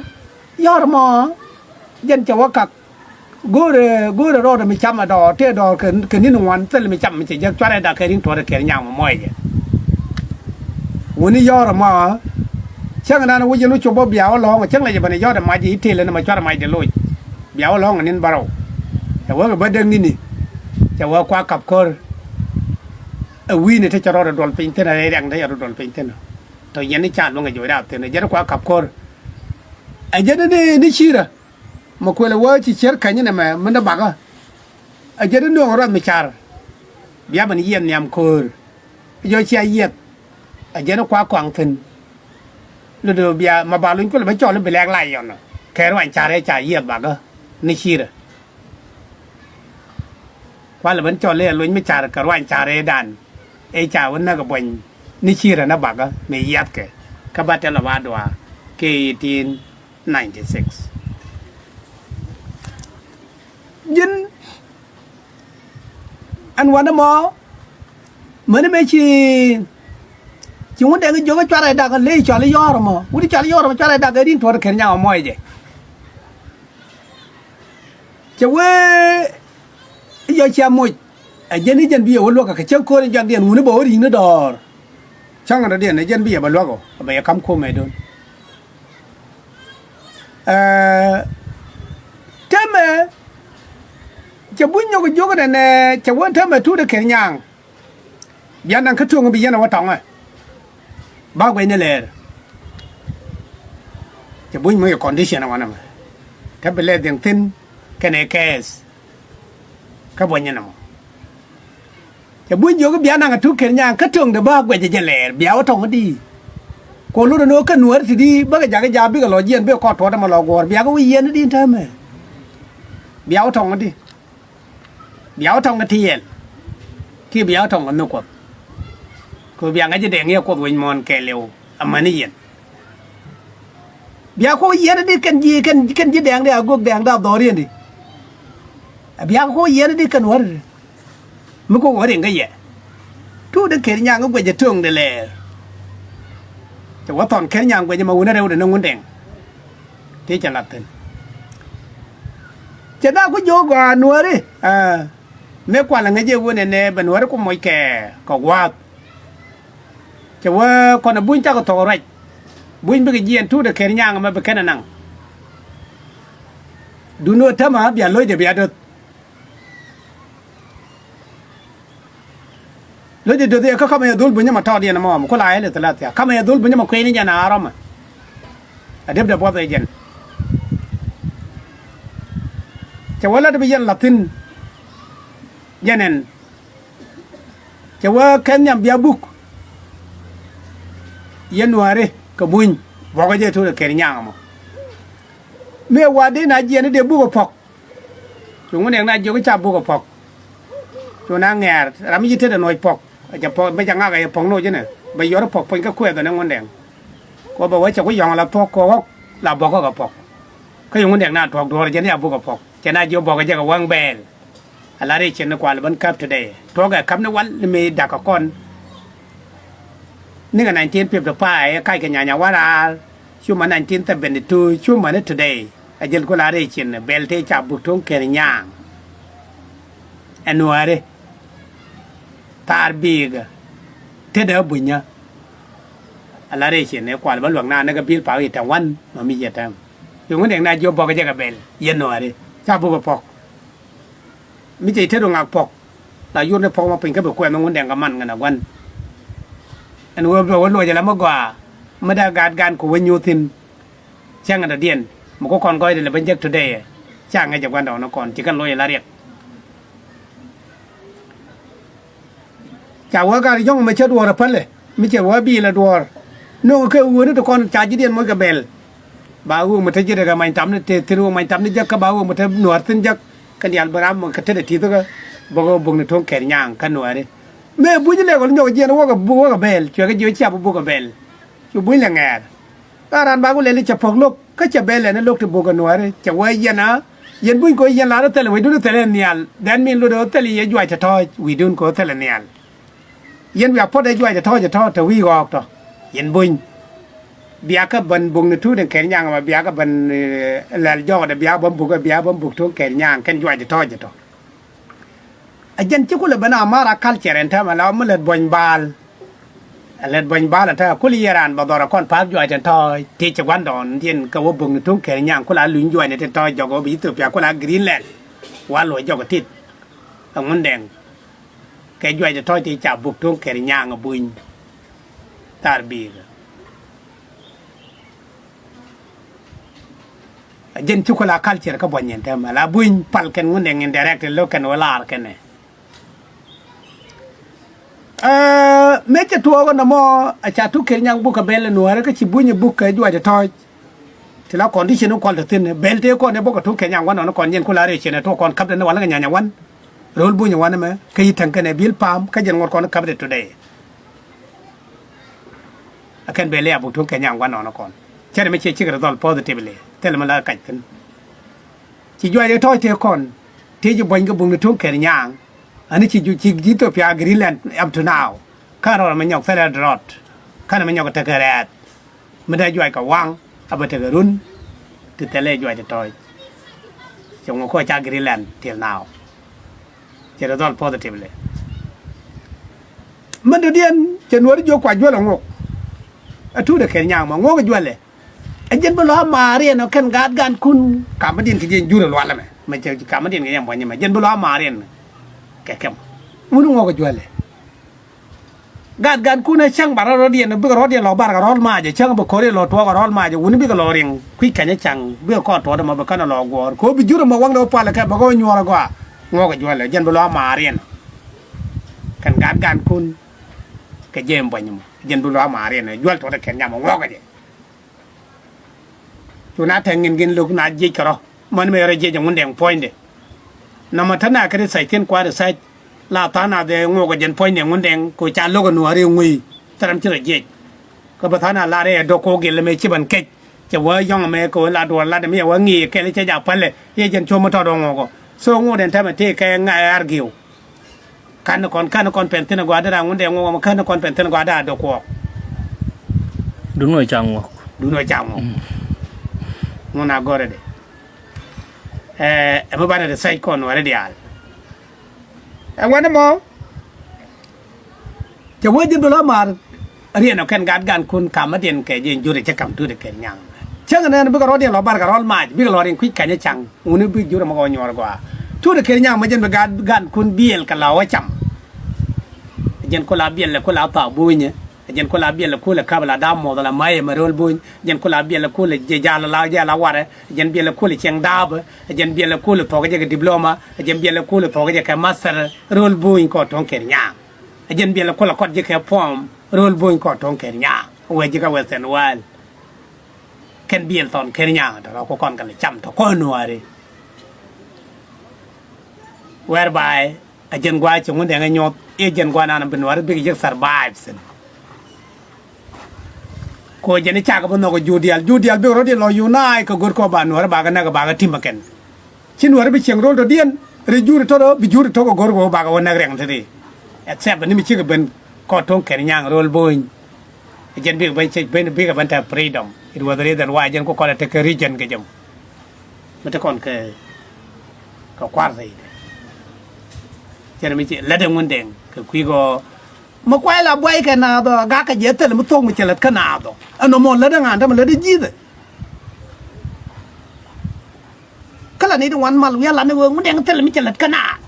yɔ̱ɔ̱r mɔ, jɛn cɛ wä kak. Go̱o̱rɛ, go̱o̱rɛ rɔɔdɛ mi cam ɛ dɔɔr, tëë dɔɔr kɛ, kɛ ni̱n ŋuan, thil mi cam mi cɛ jɛ cuarɛ dak kɛ ri̱ŋ tuɔɔrɛ kɛɛr nyaŋ mɔ mɔɔcɛ. Wuni yɔ̱ɔ̱r mɔ, cäŋ nan wä jɛn wä cop bä bia wä lɔ̱ɔ̱ŋ, cäŋ lɛ jɛ bɛn yɔ̱ɔ̱dɛ mac i̱ tëël ɛn mɛ cuarɛ macdɛ loc. Bia wä lɔ̱ɔ̱ŋ ni̱n bärɔw. Cɛ wä kɛ bä däk ni̱ni. Cɛ wä kua kap ko̱r. Ɛ wi̱i̱ni te cɛ rɔɔdɛ duɔl piny thi̱n, ɛ riɛŋ te cɛ rɔɔdɛ duɔl piny thi̱n. Tɔ yɛn ni ca luäŋ ɛ joc raap thi̱n, ɛ jɛn kua kap ko̱r. Ɛ jɛn ni, ni ci̱rä. Mɛ kuël ɛ wä ci cier käny nɛmɛ min dee bakä. Ɛ jɛn ni nööŋ ruath mi car. Bia ben yiɛth nhiam köör. Jɔ̱ cia yiɛth. Ɛ jɛn kua kɔaŋ thi̱n. Lotdɛ bia ma ba luny kulɛ bä cɔl i̱ bi lɛk la yɔn kɛ ruany carɛ ca yiɛth bakä ni cirɛ. Kualɛ ben cɔl i̱ luny mi car kɛ ruany carɛ dan i̱ ca wä näk buɔny ni cirɛ ni bakä mi yiathkɛ. Kä ba tɛl ɔ ba duaar kɛ eighteen ninety six. Ji̱n ɛn wanɛ mɔ mäni mëë ci ci ŋun dɛŋ jiök cuarɛ dak ley cɔl i̱ yɔɔr ɛmɔ wut i̱ cɔl i̱ yɔɔr ɛmɔ cuarɛ dak ɛ rin tuɔɔr kɛn nyaŋ ɛmɔ ɛ jɛ. Cɛ wee i̱ yɔ cia moc ɛ jɛn i̱ jɛn bi yɛ wä luäk kɛ cäŋ ko̱r in jɔakdiɛn wuni bɛ wä ri̱i̱ŋni dɔɔr. Cäŋ in dɔ̱diɛn ɛ jɛn bi yɛ bɛ luäk ɔ bɛ yɛ ka̱m ko̱mɛ do̱n. Ɛɛ, täämɛ cɛ buny nyɔk jiök nɛnɛ cɛ wä täämɛ tuut ɛ kɛn nyaaŋ. Bia naŋ kä tuɔ̱ŋ bi yɛn ɛ wä tɔŋɛ ba guɛcni lɛɛr. Cɛ buny mi yɛ condition ɛ wanɛ mɛ kä bi lɛ dhiɛŋ thi̱n kɛnɛ kɛɛth. Kä buɔ̱nyni nɔmɔ cɛ buny jiök i̱ bia naŋ a tuk kɛn nyaŋ kä töŋdɛ bä guɛcɛ jɛ lɛɛr bia wä tɔŋ i̱di. Kɛ ɣöö lot ɛn ɣöö kä nuäär ti̱ti̱ bäkɛ jakä jaak bikɛ lɔ jiɛn bikɛ kɔn tuɔɔt ɛmɔ lɔ guɔ̱ɔ̱r biakɛ wä yiɛn i̱di täämɛ. Bia wä tɔŋ i̱di. Bia wä tɔŋ kɛ tiɛɛl kiɛ bia wä tɔŋ kɛ nhök kuɔth. Kɛ ɣöö bia ŋäc i̱ dɛŋ yɛ kuoth wec muɔ̱ɔ̱n kɛɛliw amäni yɛn. Bia kok yiɛn di kɛn ji̱ kɛn kɛn ji̱ dɛŋ di a gök dɛŋ di a dhɔr yɛn di. Bia kok yiɛn di kɛn wär di mi kok wär in kä yɛ. Tuut di ker nyaŋ guɛc a töŋ di lɛɛr. Cɛ wä thɔn ker nyaŋ guɛc ma wun a rɛw di ni ŋun dɛŋ. Ti cɛ lat thin. Cɛ na ku jiök gɔaa nuääri. Mëë kualɛ ŋäc jɛ wun ɛnɛ bɛ nuääri ku moc kɛ kɛ gua̱a̱th. Cɛ wee kɔn ɛ buny cakɔ thok ruac. Buny bikɛ jiɛɛn tuut ɛ ker nyaŋ ɛmɛ bi kɛn ɛ naŋ. Dun wee tämɛ bia lo̱cdɛ bia döth. Lo̱cdɛ döth yɛ kä kamɛ yɛ dhol buny ɛmɛ tɔɔdiɛn ɛmɔ ɛmɛ kula yɛ lith lath ya kamɛ yɛ dhol buny ɛmɛ kuɛɛni jɛn a rɔmɛ. A depdɛ buɔth ɛ jɛn. Cɛ wee lat bi yɛn lath thi̱n. Jɛn ɛn. Cɛ wee kɛn nhiam bia buk. Yɛn nuääri kɛ buny buɔkä jɛ tuut ɛ ker nyaŋ ɛmɔ. Mëë wa̱di̱ na jiɛn i̱ dee buk ɛ puɔ̱k. Cu ŋun dɛŋ na jiök i̱ ca buk ɛ puɔ̱k. Cu na ŋɛɛr ram mi ci tetdɛ nuɔ̱c puɔ̱k. Ɛ cɛ puɔ̱k bɛ cɛ ŋak ɛ yɛ puɔ̱k noc inɛ bɛ yuɔr i̱ puɔ̱k puɔ̱ny kä kuɛth ɛn ɛ ŋun dɛŋ. Kɛ ɣöö bɛ wee cɛ ku yɔ̱ŋ ala thuɔ̱k kɛ ɣɔ̱k la buɔ̱kä kɛ puɔ̱k. Kä cu ŋun dɛŋ na tuɔ̱k duɔ̱ɔ̱r ɛ jɛn i̱ ca buk ɛ puɔ̱k. Cɛ na jiök buɔ̱kä jɛ kɛ wäŋ bɛɛl. A la rɛy ciɛn ni kual ben käp today. Tuɔɔkɛ käp ni wal ni mëë dakä kɔn. Ni kɛ nineteen fifty five ɛ kac kɛ nyanya wal raar. Cumä nineteen seventy two cumä ni today. A jɛl ku la rɛy ciɛn ni bɛl tëë ca buk tuɔ̱ŋ kɛn nyaaŋ. Ɛ nuääri. Thaar bi̱i̱kä. Tetdä bunyä. A la rɛy ciɛn ni kual ben luäk naan ni kɛ bi̱i̱l pak i̱ tɛm wan ma mi jɛ tɛm. Yöŋ ni dɛŋ na jiɔ bɔk jɛ kɛ bɛl yɛn nuääri. Ca buk ɛ puɔ̱k. Mi cɛ tet ɣöö ŋak puɔ̱k la yur ni puɔ̱k mɔ piny kä bi kuɛth ni ŋun dɛŋ kɛ man ŋän a gua̱n. Ɛn ɣöö bɛ wä luɔc ala mi gɔaa mi dee gaat gan kɛ wä nyuuth thi̱n. Cäŋ ɛ dɔ̱diɛn mi ku kɔn gɔɔydɛ lɛ ben jek today ɛ. Ca ŋäc ɛ gua̱n dɔɔn ni kɔn ci kɛn loc ala riɛk. Ca wee gat yɔ̱ŋ mɛ cä duɔ̱ɔ̱r ɛ pälɛ mi cɛ wee bi̱i̱l ɛ duɔ̱ɔ̱r. No̱o̱ŋ kɛ ɣööni ti kɔn ca ji̱diɛn moc kɛ bɛl. Ba ɣöö mɛ te ji̱dɛ kɛ many tamni te thi̱n ɣöö many tamni jek kä ba ɣöö mɛ te nuäär thi̱n jek. Kɛ diaal bi ram kɛ tetdɛ ti̱th kä bä ɣöö bukni to̱ŋ kɛɛr nyaaŋ kä nuääri. Mëë buc lɛk ɣöl nyɔk jiɛn wäkɛ buk wäkɛ bɛl cuɛ kɛ jiö cia bi buk kɛ bɛl. Cu buny lɛ ŋɛɛr. Kä raan ba ku lɛli cɛ puɔ̱k lo̱k kä cɛ bɛl ɛn lo̱k ti buk kɛ nuääri cɛ wee yɛn a. Yɛn buny kɛ ɣöö yɛn lar ɣä thilɛ wecdun ɣä thilɛ nhial. Dhɛn min luɔt ɣä thilɛ yɛ juac tɔ̱tɔ̱ɔ̱c wi̱i̱dun kɛ ɣöö thilɛ nhial. Yɛn wiak puɔ̱t ɛ juac ɛ tɔ̱ jɛ tɔ̱ te wi̱i̱ ɣɔɔk tɔ̱. Yɛn buny. Biakä ben buk ni tuut in kɛn nyaŋ mɛ biakä ben, eh, lɛl jɔkdɛ biakä ben buk ɛ biakä ben buk tuut kɛn nyaŋ kɛn juac ɛ tɔ̱ jɛ tɔ̱. Ɛ jɛn ci kulɛ ben a mar a culture ɛn täämɛ la mi lät buɔ̱ny baal. Ɛ lät buɔ̱ny baal ɛn täämɛ kul yɛ raan bɛ dhɔr ɛ kɔn pa̱a̱th juac ɛn tɔ̱ ti ci gua̱ndɔɔŋdiɛn kɛ wä buk ni tuut kɛn nyaŋ kul a luny juac ni ti tɔ̱ jɔk wä bi Ethiopia kul a Greenland. Wa luɔc jɔk ɛ tit. Ɛ ŋun dɛŋ. Kɛ juacdɛ tɔ̱c ti ca buk tuɔ̱ŋ kɛɛr nyaŋ ɛ buny. Thar bi̱i̱kä. Ɛ jɛn cukul a culture kä buɔ̱ny ɛn täämɛ la buny pal kɛn ŋun dɛŋ indirect lo̱k kɛn wä lar kɛnɛ. Ɛ Mëë cɛ tuɔɔk ɛn ɛmɔ, a ca Tuk Kɛr Nyaŋ buk kɛ bɛl ɛ Nuäärä, kä ci Buny ɛ buk kɛ Juac ɛ Tɔ̱ɔ̱c. Ti la condition in kual te thi̱n, bɛl tëë kɔn ɛ bok kɛ Tuk Kɛr Nyaŋ wanɔnɔ kɔn, yɛn ku la rɛy ciɛn ɛ tuɔɔk kɔn, käp dee ni wal kɛ nyany ɛ wan. Ro̱l Buny ɛ wan ɛmɛ kä yi täŋ kɛnɛ bil pa̱a̱m, kä jɛn ŋuɔ̱t kɔn käp dee today. Ɛ kɛn bɛl ɛ a buk Tuk Kɛr Nyaŋ wanɔnɔ kɔn. Cɛ ri mi ciɛ cik result positively, thilɛ mi la kac thi̱n. Ci Juac ɛ Tɔ̱ɔ̱c tëë kɔn, tëë ji̱ buɔ̱ny kɛ buk ni Tuk Kɛr Nyaŋ. Ani ci ju-, ci ji̱ Ethiopia Greenland up to now. Kä rɔɔdɛ mi nyɔk thilɛ drought. Kä ni mi nyɔk tekɛ rɛɛth. Mi dee Juac kɛ waŋ, a bɛ tekɛ run, ti thilɛ Juac ɛ Tɔ̱ɔ̱c. Cɛ ŋu kɔ ca Greenland till now. Cɛ result positively. Min dɔ̱diɛn cɛ Nuäär jiök kua Juɔl ɛ ŋuɔk. Ɛ Tuk Kɛr Nyaŋ mɔ ŋuɔk ɛ Juɔl ɛ. Ɛ jɛn bi lɔ a maariɛn ɔ kɛn gaat gankun. Kamä diɛn kɛ jɛn jur ɛ lual ɛmɛ. Mɛ cɛ kamä diɛn kɛ jɛn buɔ̱ny ɛmɛ. Jɛn bi lɔ a maariɛn kɛ kɛm. Wun ŋuɔk ɛ Juɔl ɛ. Gaat gankun ɛ cäŋ barɛ rɔ̱diɛn, bikɛ rɔ̱diɛn lɔ bar kɛ rɔ̱l mac ɛ cäŋ, bi ko̱r in lɔ tuɔɔk kɛ rɔ̱l mac ɛ wun bikɛ lɔ riŋ kui̱ kɛn ɛ cäŋ, bikɛ kɔɔt tuɔɔk ɛmɔ bi kɛn ɛ lɔ guɔ̱ɔ̱r. Kɛ ɣöö bi jur ɛmɔ waŋdɛ wä pualɛ kɛ bɛ kɛ wä nyuɔ̱ɔ̱r ɛ gɔaa. Ŋuɔk ɛ Juɔl ɛ, jɛn bi lɔ a maariɛn. Kɛn gaat gankun kɛ jɛn buɔ̱ny ɛmɔ, jɛn bi lɔ a maariɛn ɛ Juɔl Tuk Kɛr Nyaŋ mɔ ŋuɔk ɛ jɛ. Cu na tɛŋ in gin lo̱k na jiɛc kɛ rɔ. Män mëë rɔ jiɛc ɛ Ŋundɛŋ puɔ̱nydɛ. Nɔmɔ te na kɛ research thi̱n kua research. La tha̱a̱ŋ na dhɛ ŋuɔk ɛ jɛn puɔ̱nydɛ Ŋundɛŋ kɛ ca lo̱k ɛ Nuääri ŋui̱. Thil ram ci rɔ jiɛc. Kä bä tha̱a̱ŋ na lar ɛ dɔ̱k kɛ wä gil ɛmɛ ci ban kɛc. Cɛ wä yɔ̱ŋ ɛmɛ kɛ wä la duɔl lat ɛmɛ yɛ wä ŋi̱i̱c kɛl cɛ ja päl ɛ. Yɛ jɛn cuɔ̱m mi tɔt ɔ ŋuɔk ɔ. So ŋuɔk dɛn täämɛ tëë kɛ ŋa̱ ɛ argue. Ka̱n kɔn, ka̱n kɔn pɛn thi̱n a gɔaa dee raa Ŋundɛŋ ŋuɔk, ka̱n kɔn pɛn thi̱n a gɔaa dee a dee kuɔɔk. Dun wä ca ŋuɔk. Dun wä ca ŋuɔk. Mm. Ŋun a gɔrɛ de. Ɛ, ɛ mi banɛ de sɛc kɔn wä rɛ diaal. Ɛ wani mɔ. Cɛ wee ji̱ bi lɔ maar riɛn ɔ kɛn gaat gankun kamädiɛn kɛ ji̱ jur cɛ ka̱m Tuk Kɛr Nyaŋ. Cäŋ nɛn bikɛ rɔ̱diɛn lɔ bar kɛ rɔl mac bikɛ lɔ riɛn kui̱ ka̱ny cäŋ. Wuni bi jur ɛmɔ kɛ wä nyuɔr gɔaa. Tuk Kɛr Nyaŋ mɛ jɛn bi gaat gankun biɛl kɛ la wä cam. Jɛn ku la biɛl ku la thaak Bunyɛ. Jɛn ku la biɛl ku la kap la da̱a̱ muɔth la ma̱yɛ mɛ Ro̱l Buny. Jɛn ku la biɛl ku la jɛ jal la jɛ la warɛ. Jɛn biɛl ku la cieŋ da̱a̱bä. Jɛn biɛl ku la thuɔk jɛ kɛ diploma. Jɛn biɛl ku la thuɔk jɛ kɛ master Ro̱l Buny kɔ Tuk Kɛr Nyaŋ. Ɛ jɛn biɛl ɛ kulɛ kɔt ji̱ kɛ puɔm Ro̱l Buny kɔ Tuk Kɛr Nyaŋ. Wee ji̱ kä Western world. Kɛn biɛl thɔn Kɛr Nyaŋ tɔ̱ rɔ ku kɔn kɛ lɛ cam tɔ̱ kɔn Nuääri. Whereby ɛ jɛn gua̱a̱ ci Ŋundɛŋ ɛ nyuɔth i̱ jɛn gua̱a̱ nan bi Nuääri bikɛ ji̱ survive thi̱n. Kɛ ɣöö jɛn i̱ cakɛ bi nhɔk ɛ jur diaal, jur diaal bikɛ rɔ̱diɛn lɔ unite kɛ go̱r kɔ ba Nuääri bakɛ näk bakɛ ti̱m ɛ kɛn. Ci Nuäär bi cieŋ ro̱l tɔ̱diɛn ri juri tɔ̱ rɔ bi juri tɔ̱ kɛ go̱r kɛ ɣöö bakɛ wä näk rɛŋ teti. Except ni mi cikɛ ben kɔ Tuk Kɛr Nyaŋ Ro̱l Buny. Jɛn bikɛ ben cɛ ben bikɛ ben te freedom. It was the reason why jɛn ku kɔn ɛ tekɛ region kɛ jɛ mɔ. Mi te kɔn kɛ kɛ kua̱r thɛy. Jɛn mi ci lätdɛ Ŋundɛŋ kɛ kui̱ kɔ. Mi kuay la buay kɛ naath ɔ gak kɛ jɛ thil mi thok mi cɛ lät kä naath ɔ. Ɛn nɔmɔ lätdɛ ŋa̱n te mi lätdɛ ji̱thɛ. Kä la ni di wan mal wi̱i̱ a lat ni wee Ŋundɛŋ thil mi cɛ lät kä naath.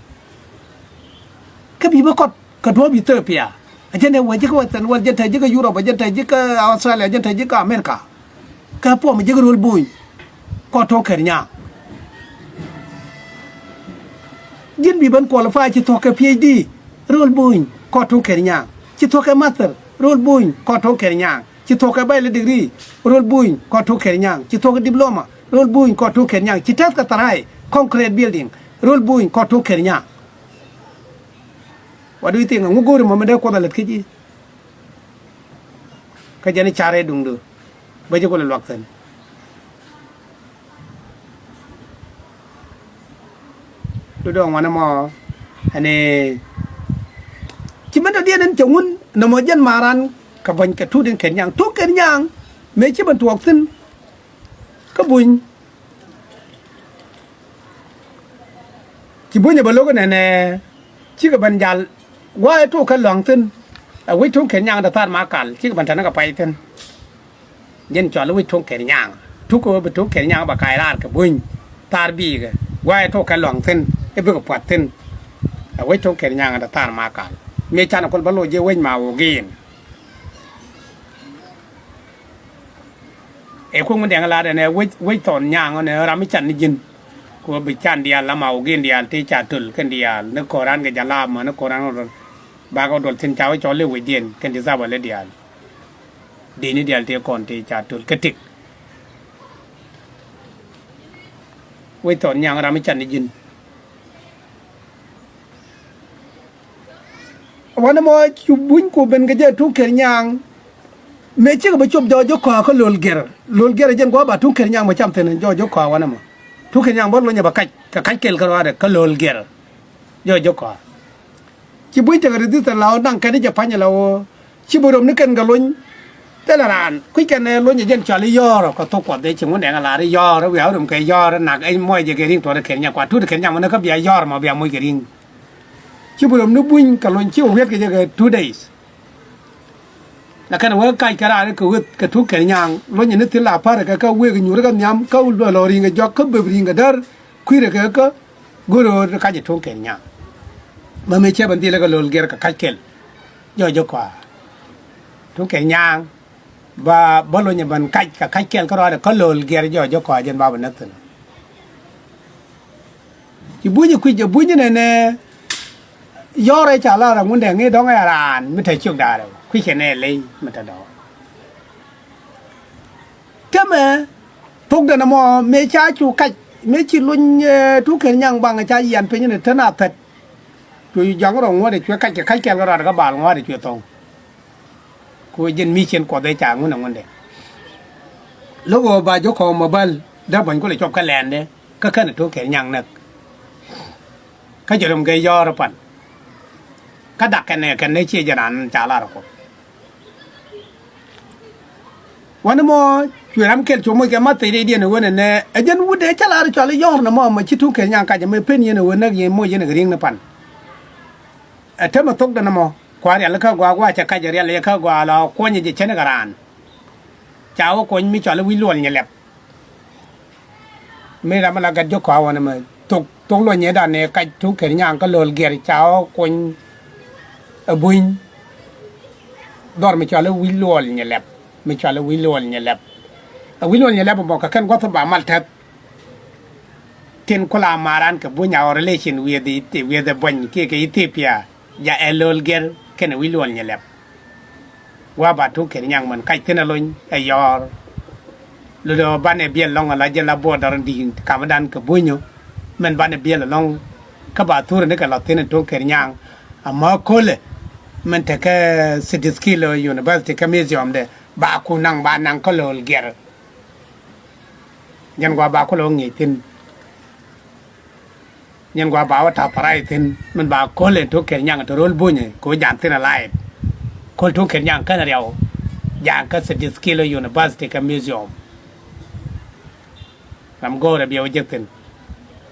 Kä bi bä kɔt kɛ duɔ̱ɔ̱p Ithiopia. A jɛn ɛ wee ji̱ kä Western world, jɛn te ji̱ kä Europe, a jɛn te ji̱ kä Australia, a jɛn te ji̱ kä America. Kä puɔm ji̱ kä Ro̱l Buny kɔ Tuk Kɛr Nyaŋ. Ji̱n bi ben qualify ci thuɔ̱k kɛ PhD Ro̱l Buny kɔ Tuk Kɛr Nyaŋ. Ci thuɔ̱k kɛ master Ro̱l Buny kɔ Tuk Kɛr Nyaŋ. Ci thuɔ̱k kɛ bachelor degree Ro̱l Buny kɔ Tuk Kɛr Nyaŋ. Ci thuɔ̱k kɛ diploma Ro̱l Buny kɔ Tuk Kɛr Nyaŋ. Ci tɛth kɛ tharay concrete building Ro̱l Buny kɔ Tuk Kɛr Nyaŋ. What do you think? Ŋu go̱o̱ri mɔ mi dee Kuoth a lät kä ji̱? Kä jɛn i̱ carɛ duŋdu bä ji̱ kulɛ luak thi̱n. Dudɔ ŋuanɛ mɔ ɛn i̱ ci min dɔ̱diɛn in cɛ ŋun nɔmɔ jɛn maran kɛ buɔ̱ny kɛ Tuk in Kɛr Nyaŋ, Tuk Kɛr Nyaŋ mëë ci min tuɔɔk thi̱n kä Buny. Ci Buny ɛ bɛ lo̱k inɛnɛ cikɛ ben jal gua̱a̱ ɛ Tuk kɛ lua̱ŋ thi̱n. Ɛ wec Tuk Kɛr Nyaŋ dee thar ma kal cikɛ ben tɛn kɛ pay thi̱n. Jɛn cɔal i̱ wec Tuk Kɛr Nyaŋ, Tuk kɛ ɣöö bi Tuk Kɛr Nyaŋ bɛ kac raar kɛ Buny thar biikɛ gua̱a̱ ɛ Tuk kɛ lua̱ŋ thi̱n. I̱ bikɛ pua̱t thi̱n. Ɛ wec Tuk Kɛr Nyaŋ dee thar ma kal mëë canɛ kul bä loc jɛ wec ma wok in. Ɛ kuŋ mi dɛŋ lat ɛn ɛ wec, wec Thɔn Nyaŋ ɔn ɛ ram mi can ni ji̱n. Ku bi can diaal la ma wä gin diaal ti ca töl kɛn diaal ni ko̱ran kɛ jɛ la ma ni ko̱ran kɛ rɔ. Bakɛ duɔl thi̱n ca wä cɔl i̱ wecdiɛn kɛn ti thabal i̱ diaal. Dini diaal tëë kɔn tëë ca töl kä tik. Wec Thɔn Nyaŋ ram i̱ can i̱ ji̱n. Wanɛ mɔ cu buny ku ben kɛ jɛ Tuŋ Kɛr Nyaŋ. Mëë cikɛ bɛ cop jɔɔc jɛ kɔa kä Lo̱l Gɛr. Lo̱l Gɛr jɛn guɔ ba Tuŋ Kɛr Nyaŋ bɛ cam thi̱n jɔɔc jɛ kɔa wanɛ mɔ. Tuŋ Kɛr Nyaŋ bä lony ɛ bɛ kac kɛ kac kɛl kä ruaadɛ kä Lo̱l Gɛr. Jɔɔc jɛ kɔa. Ci buny tekɛ ri dhith la ɣöö naŋ kɛn i̱ jɛ pa̱ny la ɣöö ci bi rom ni kɛn kɛ lony. Thilɛ raan kui̱c kɛn ɛ lony ɛ jɛn cɔal i̱ yɔ̱ɔ̱r kɛ thok Kuɔth ɛ ci Ŋundɛŋ ɛ lar i̱ yɔ̱ɔ̱r ɛ wiaa rom kɛ yɔ̱ɔ̱r ɛ nak ɛ muɔc jɛ kɛ ri̱ŋ tuɔt ɛ Kɛr Nyaŋ kua tut ɛ Kɛr Nyaŋ mɛn ɛ kä bia yɔ̱ɔ̱r mɔ bia muc kɛ ri̱ŋ. Ci bi rom ni buny kɛ lony ci wi̱et kɛ jɛ kɛ two days. Lakin wee kac kɛ raan kɛ weth kɛ Tuŋ Kɛr Nyaŋ lony ni thil la pa̱r kɛ kä wek nyuur kɛ nhiam kä lɔ ri̱ŋ kɛ jɔk kä bep ri̱ŋ kɛ däär kui̱rɛ kɛ kä go̱r ɣöö kac ɛ Tuŋ Kɛr Nyaŋ. Mɛ mëë cɛ ben dhilɛ kɛ Lo̱l Gɛr kɛ kac kɛl. Jɔɔc jɛ kɔa Tuŋ Kɛr Nyaŋ ba bä lony ɛ ben kac kɛ kac kɛl kä ruaadɛ kä Lo̱l Gɛr jɔɔc jɛ kɔa jɛn ba bɛ näk thi̱n. Ci buny kui̱c ɛ buny nɛnɛ. Yɔrɛ ca lar ɛ Ŋundɛŋ i̱ dɔ̱ŋ ɛ raan mi te ciök da̱rɛ kui̱cɛ nɛ ley mi te dɔ̱ŋ. Täämɛ thok dɛn ɛmɔ mëë ca cu kac mëë ci lony ɛ Tuŋ Kɛr Nyaŋ baŋ ca yian piny ni te na thɛt. Cu jaŋ rɔ ŋuɔ̱t ɛ cuɛ kac kɛ kac kɛl kɛ rɔɔdɛ kä bal ŋuɔ̱t ɛ cuɛ thɔŋ. Ku jɛn mi cien Kuɔth ëë ca ŋun ɛ Ŋundɛŋ. Lo̱k ɣöö ba jiök kɔn mobile dee buɔ̱ny kulɛ cop kä lɛndɛ kä kɛn ɛ Tuŋ Kɛr Nyaŋ näk. Kä jɛ rom kɛ yɔ̱ɔ̱r pan. Kä dak kɛn ɛ kɛn ɛ ciɛ jɛ raan ca lar ɛ Kuɔth. Wani mɔ cuɛ ram kɛl cu moc kɛ ma thecdiɛn ɛ wen ɛnɛ ɛ jɛn wut ɛ ca lar ɛ cɔal i̱ yɔ̱ɔ̱r nɛ mɔ mɛ ci Tuŋ Kɛr Nyaŋ kacɛ mɛ pen yɛn ɛ wen näk yɛn moc yɛn ɛ kɛ ri̱ŋ ni pan. Ɛ täämɛ thok dɛn ɛmɔ kua rialikä gɔaa gɔaa cɛ kac rialikä gɔaa la kuɔnyɛ jɛ cɛn kɛ raan. Ca wä kuɔny mi cɔal i̱ wi̱c luɔl nyɛ lɛp. Mi ram mi la gat jiök kɔaa wanɛ mɛ thok thok luɔnyɛ dan ɛ kac Tuŋ Kɛr Nyaŋ kä Lo̱l Gɛr ca wä kuɔny. Ɛ buny dhɔr mi cɔal i̱ wi̱c luɔl nyɛ lɛp mi cɔal i̱ wi̱c luɔl nyɛ lɛp. Ɛ wi̱c luɔl nyɛ lɛp ɛmɔ kɛ kɛn gua̱th ba mal tɛth. Tin kula maran kɛ buny our relation with the, with the buny kiɛ kɛ Ethiopia. Ja ɛ Lo̱l Gɛr kɛnɛ wi̱c luɔl nyɛ lɛp. Wa ba Tuŋ Kɛr Nyaŋ mɛn kac thi̱n ɛ lony ɛ yɔ̱ɔ̱r. Lotdɛ banɛ biɛl lɔ̱ŋ ala jɛ la border di̱i̱t kamdan kɛ bunyä. Mɛn banɛ biɛl ɛlɔ̱ŋ kä ba thurɛ ni kɛ lɔ thi̱n ɛ Tuŋ Kɛr Nyaŋ. Ama kolɛ mɛn tekɛ Sidney Skill University kɛ museum dɛ ba ku naŋ ba naŋ kä Lo̱l Gɛr. Jɛn gua ba kulɛ wä ŋi̱i̱c thi̱n. Jɛn gua ba wä ta̱th pa̱ra̱c thi̱n min ba ko̱l in Tuŋ Kɛr Nyaŋ te ro̱l bunyɛ kɛ wä ja̱a̱n thi̱n alive. Ko̱l Tuŋ Kɛr Nyaŋ kɛn riaw ja̱a̱n kä Sidney Skill University kɛ museum. Ram go̱o̱rɛ biɛ wä jek thi̱n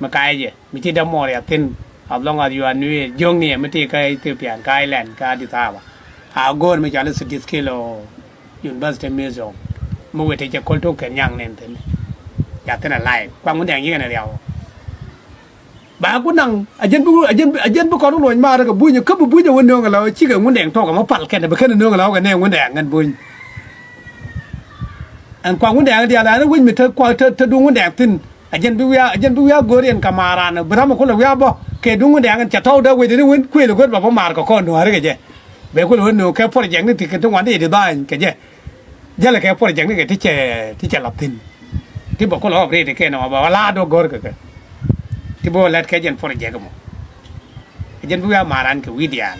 mi ka̱a̱c jɛ mi ti dämuɔɔr ya thi̱n. As long as you are Nuer jiökni mi ti kä Ethiopian kä island kä Addis Ababa. A go̱o̱r mi cɔal i̱ Sidney Skill University museum. Mi wet ti cɛ ko̱l Tuŋ Kɛr Nyaŋ nɛn thi̱n. Ya thi̱n alive kua Ŋundɛŋ yikɛn riaw. Ba ku naŋ a jɛn bi a jɛn bi a jɛn bi kɔn wä luɔ̱ny maarä kɛ bunyä kä bi bunyä wä nööŋ ala wä cikɛ Ŋundɛŋ tɔk ɛmɔ pal kɛn bi kɛn nööŋ ala wä kɛ nɛ Ŋundɛŋ ŋän buny. Ɛn kua Ŋundɛŋ diaal ɛn wec mi te kua te te duŋ Ŋundɛŋ thi̱n. A jɛn bi wiaa a jɛn bi wiaa go̱o̱r yɛn kɛ maaran bi ram kulɛ wiaa bä kɛ duŋ Ŋundɛŋ ɛn cɛ tɔw dee wec ni wen kuël go̱o̱r ba bä maar kɛ kɔn nuääri kɛ jɛ. Bɛ kulɛ wen nööŋ kɛ project ni ti kɛ ti ŋuan di di dha̱a̱ny kɛ jɛ. Jälɛ kɛ project ni kɛ ti cɛ ti cɛ lap thi̱n. Ti bä kulɛ operate kɛ nɔ bä wä la̱a̱t wä go̱o̱r kɛ kɛ. Ti bä wä lɛt kɛ jɛn project mɔ. Ɛ jɛn bi wiaa maaran kɛ wi̱i̱ diaal.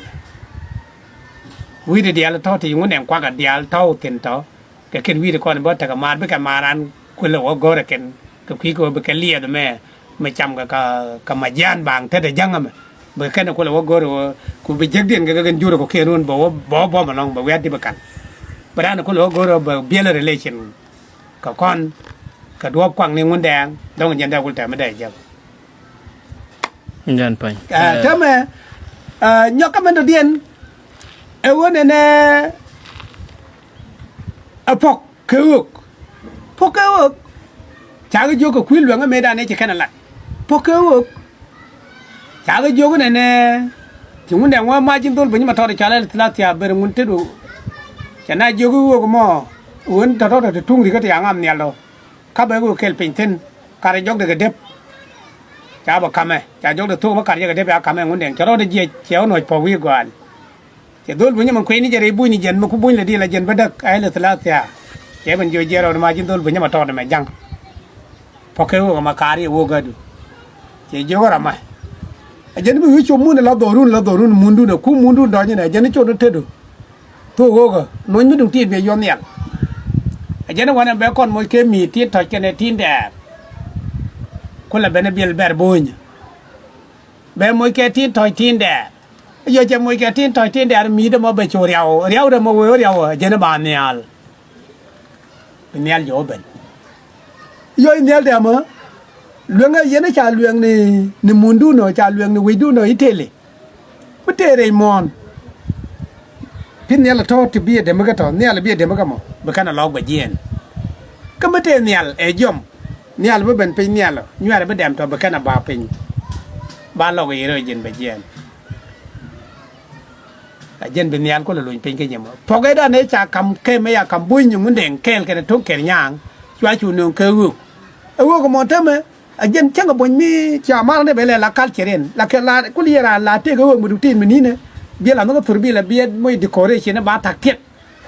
Wi̱i̱ di diaal tɔ̱ ti Ŋundɛŋ kuakä diaal tɔ̱ thi̱n tɔ̱. Kɛ kɛn wi̱i̱ di kɔn bä tekɛ maar bikɛ maaran kulɛ wä go̱o̱rɛ kɛn kɛ kui̱ kɛ wä bikɛ liɛth mɛ. Mi cam kɛ kɛ majian baŋ tetdɛ jäŋä mɛ bikɛ kɛn kulɛ wä go̱o̱rɛ wä ku bi jekdiɛn kɛ kɛ kɛn jurɛ kɔ kiɛn run bɛ wä bä wä bɔm ɛlɔ̱ŋ bɛ wiat di bi ka̱n. Bɛ raan kulɛ wä go̱o̱rɛ bɛ biɛlɛ relation kɛ kɔn kɛ duɔ̱ɔ̱p kuaŋ ni Ŋundɛŋ dɔ̱ŋ jɛn dee kul tɛmɛ dee jek. Jɛn pany. Ɛ tɛmɛ ɛ nyɔk kä mɛn dɔ̱diɛn ɛ ɣöö nɛnɛ ɛ pɔk kɛ ɣöök. Pɔk kɛ ɣöök. Cakɛ jiök kɛ kui̱ luɛŋä mëëdan ëë ci kɛn ɛ lat. Pɔk kɛ ɣöök. Cakɛ jiök nɛnɛ ci Ŋundɛŋ wä mac in dhol beny ma tɔt cɔal ɛ thilä thia̱a̱ ber ŋun tetdu. Cɛ na jiök i̱ ɣöök mɔ ɣöö tɔ̱tɔ̱ te tuŋ rikä ti aŋam nhial dɔ. Ka bɛ ɣöök kɛl piny thi̱n. Karɛ jɔkdɛ kɛ dep. Ca bɛ kamɛ ca jɔkdɛ thok bä kar jɛ kɛ dep ca kamɛ Ŋundɛŋ cɛ rɔɔdɛ jiɛc cɛ wä nuɔ̱c pɔk wi̱i̱ gɔaal. Cɛ dhol buny ɛmɛ kuɛni jɛ rɛy buny ni jɛn mi ku buny lɛ di la jɛn bä däk a ilɛ thilä thia̱a̱. Cɛ ben jiɔ jiɛɛr ɣɔn ma ji̱n dhol buny ɛmɛ tɔɔt ɛmɛ ja̱ŋ. Pɔk kɛ ɣöök ɛmɛ ka̱a̱r yɛ ɣöök gädu. Cɛ jiök ɣɔr ɛmɛ. Ɛ jɛn bi ɣöö cop mun ɛ la dhorun la dhorun mundun ɛ ku mundun dɔ̱nyinɛ ɛ jɛn cot ɛ tetdu. Thok ɣöökä nuɔ̱ny mi duŋ tiit biɛ yuɔth nhial. Ɛ jɛn ɛ wanɛ bɛ kɔn moc kɛ mi̱i̱t tin tɔ̱c kɛnɛ tin dɛɛr. Kulɛ ben ɛ biɛl bɛr bo̱o̱nyä. Bɛ moc kɛ tin tɔ̱c tin dɛɛr. Yɔ cɛ moc kɛ tin tɔ̱c tin dɛɛr mi̱i̱t ɛmɔ bɛ cu riaw riaw rɛ mɔ wee riaw ɛ jɛn ɛ ba nhial. Bi nhial jɔwä ben. Yɔ i̱ nhial dɛmä. Lueŋä yɛn ɛ ca lueŋ ni ni mundun ɔ ca lueŋ ni wecdun ɔ i̱ tëëli. Mi tëë rɛy muɔ̱ɔ̱n. Pi nhial ɛ tɔ̱ ti bi ɛ dämikä tɔ̱ nhial ɛ bi ɛ dämikä mɔ bi kɛn ɛ lɔk bɛ jiɛɛn. Kä mi tëë nhial ɛ jiɔm. Nhial bi ben piny nhial ɔ nyuɛɛr ɛ bi dɛm tɔ̱ bi kɛn ɛ ba piny. Ba lɔk ɛ yɛ rɛy jiɛn bɛ jiɛɛn. A jɛn bi nhial kulɛ lony piny kä nyɛ mɔ puɔk ëëdan ëë ca kam kɛmɛ ya kam buny ni Ŋundɛŋ kɛɛl kɛnɛ to̱ŋ kɛn nyaaŋ. Cua cu nööŋ kɛ ɣöök. Ɛ ɣöök ɛmɔ tämɛ. A jɛn cäŋ ɛ buɔ̱ny mi cia mal ni bɛ lɛ la culture in la kɛ la kul yɛ raan la tëëk ɛ ɣöök mi duk tin mi ni̱nɛ. Biɛ la nhɔk ɛ thur bi la biɛ moc decoration ba tak tiɛt.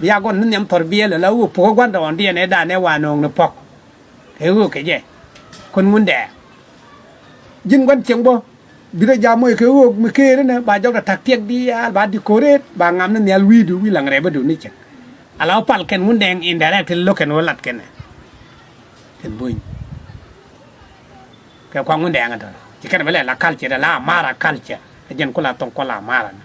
Bia gɔn ni nhiam thɔr biɛ lɛ la ɣöök puɔk ɛ gua̱n dɔɔndiɛn ëëdan ëë wa nööŋ ni puɔk. Kɛ ɣöök kɛ jɛ. Kun Ŋundɛŋ. Ji̱n gua̱n cieŋ bä. Bi rɔ jam moc kɛ ɣöök mi keer inɛ ba jɔk dɛ tak tiɛk diaal ba decorate ba ŋam ni nhial wi̱i̱du wi̱i̱ laŋ rɛpä duni cɛ. Ala wä pal kɛn Ŋundɛŋ indirect lo̱k kɛn wä lat kɛnɛ. Kɛn buny. Kɛ kuaŋ Ŋundɛŋ tɔ̱ ci kɛn bɛ lɛ la culture dɛ la Amara culture. Ɛ jɛn kula thɔŋ kula Amara ni.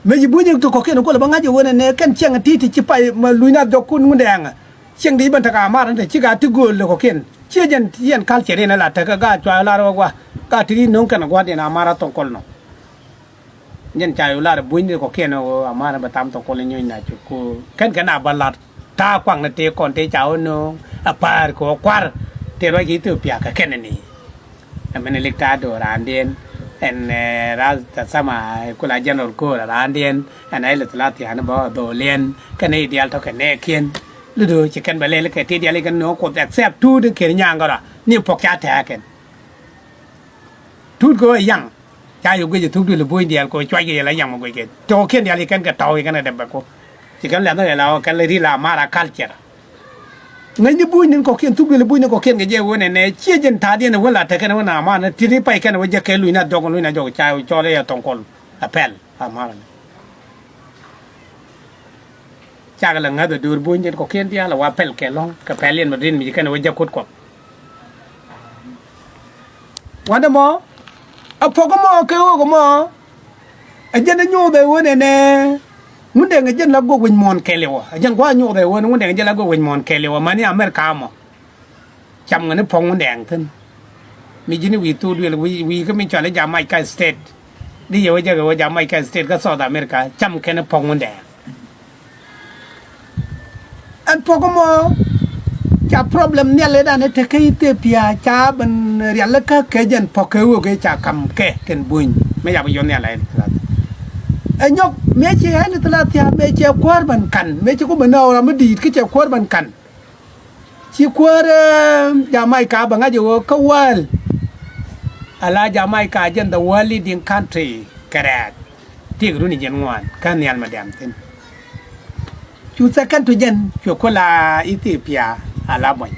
Mëë ci buny in ti kɔ̱kiɛn kulɛ bä ŋa̱c ɛ wen ɛnɛ kɛn ciɛŋ ti̱ti̱ ci pay ma luny na dhɔk kun Ŋundɛŋ. Cieŋ di ben tekɛ Amara ni te cikɛ a ti gööl lɛ kɔ̱kiɛn. Ciɛ jɛn yɛn culture in ala tekɛ gaat cua lar wä gua. Gaat ti di no̱o̱ŋ kɛn gua̱diɛn Amara thɔŋ kɔl nɔ. Jɛn ca yu lar buny ni kɔ̱kiɛn ɣöö Amara bɛ tham thɔŋ kɔl in nyuɔ̱ny na cuk ku kɛn kɛn a bä lar. Ta̱a̱ kuaŋ ni tëë kɔn tëë ca wä no̱o̱ŋ a pa̱a̱r kɛ wä kua̱r. Tëë ruac kɛ Ethiopia kɛ kɛn ni. Ɛ mɛn lik ta̱a̱ do̱raandiɛn ɛn ɛ rath tɛ thama ɛ kula general ko̱o̱r raandiɛn ɛn ɛ ilɛ thilathian bä dholiɛn kɛn i̱ diaal tɔ̱ kɛ nɛɛkiɛn. Ludo ci kɛn bɛ lɛl kɛ ti diaal ikɛn no̱o̱ŋ kuoth except tuut in kiɛn nyaŋ gɔra ni puɔk ca tɛ̈ɛ̈ kɛn. Tuut kɛ ɣöö yaŋ ca yɛ guic ɛ thuk duël buɔ̱ny diaal kɛ ɣöö cuac kɛ yɛ la yaŋ mɛ guic kɛ tɔ̱kiɛn diaal ikɛn kɛ tɔ̱w ikɛn kɛ dɛp bɛ ku. Ci kɛn lɛth ni kɛ la ɣöö kɛn ri la mar a culture. Ŋäcni bunyni kɔ̱kiɛn, thukduli bunyni kɔ̱kiɛn kɛ jɛ wen ɛnɛ ciɛ jɛn ta̱a̱diɛn ɛ wen la tekɛn wen aman ti ri pay kɛn ɛ wen jɛ kɛ luny na jɔk, luny na jɔk ca cɔl i̱ ɛ thɔŋ kɔl. Ɛ pɛl aman. Cakɛ lɛ ŋäth ɛ do̱r bunyni kɔ̱kiɛn diaal ɛ wa pɛl kɛ lɔ̱ŋ kɛ pɛl yɛn mɛ rin mi ci kɛn ɛ wen jɛ kot kuɔth. Wandɛ mɔ a puɔk mɔ kɛ ɣöök mɔ. Ɛ jɛn ɛ nyoth ɛ ɣöö nɛnɛ Ŋundɛŋ ɛ jɛn la gök wec muɔ̱ɔ̱n kɛɛliwä. Ɛ jɛn kua̱ nyoth ɛ ɣöö Ŋundɛŋ ɛ jɛn la gök wec muɔ̱ɔ̱n kɛɛliwä mani America mɔ. Cam ŋäni puɔ̱k Ŋundɛŋ thi̱n. Mi ji̱n wi̱i̱ thuk duël wi̱i̱, wi̱i̱ kä mi cɔal i̱ Jamaica State. Di yɛ wä jɛ kɛ wä Jamaica State kä South America cam kɛn puɔ̱k Ŋundɛŋ. Ɛn puɔ̱k mɔ ca problem nhial ëëdan ɛ tekɛ Ethiopia ca ben rialikä kɛ jɛn puɔ̱k kɛ ɣöö kɛ ca kam kɛ kɛn buny. Mëë ca bi yɔn nhial ɛ nyɔk mëë ci ɣän thilä thia̱a̱ mëë cɛ kuäär ben kan mëë ci kumɛ nɔɔk ram mi di̱i̱t kä cɛ kuäär ben kan. Ci kuäär Jamaica bɛ ŋa̱c ɛ ɣöö kä wäl. Ala Jamaica jɛn the world leading country kɛ rɛɛth. Tiek runi jɛn ŋuan kä nhial mɛ diam thi̱n. Cu second to jɛn cuɛ kuäär la Ethiopia ala buɔ̱ny.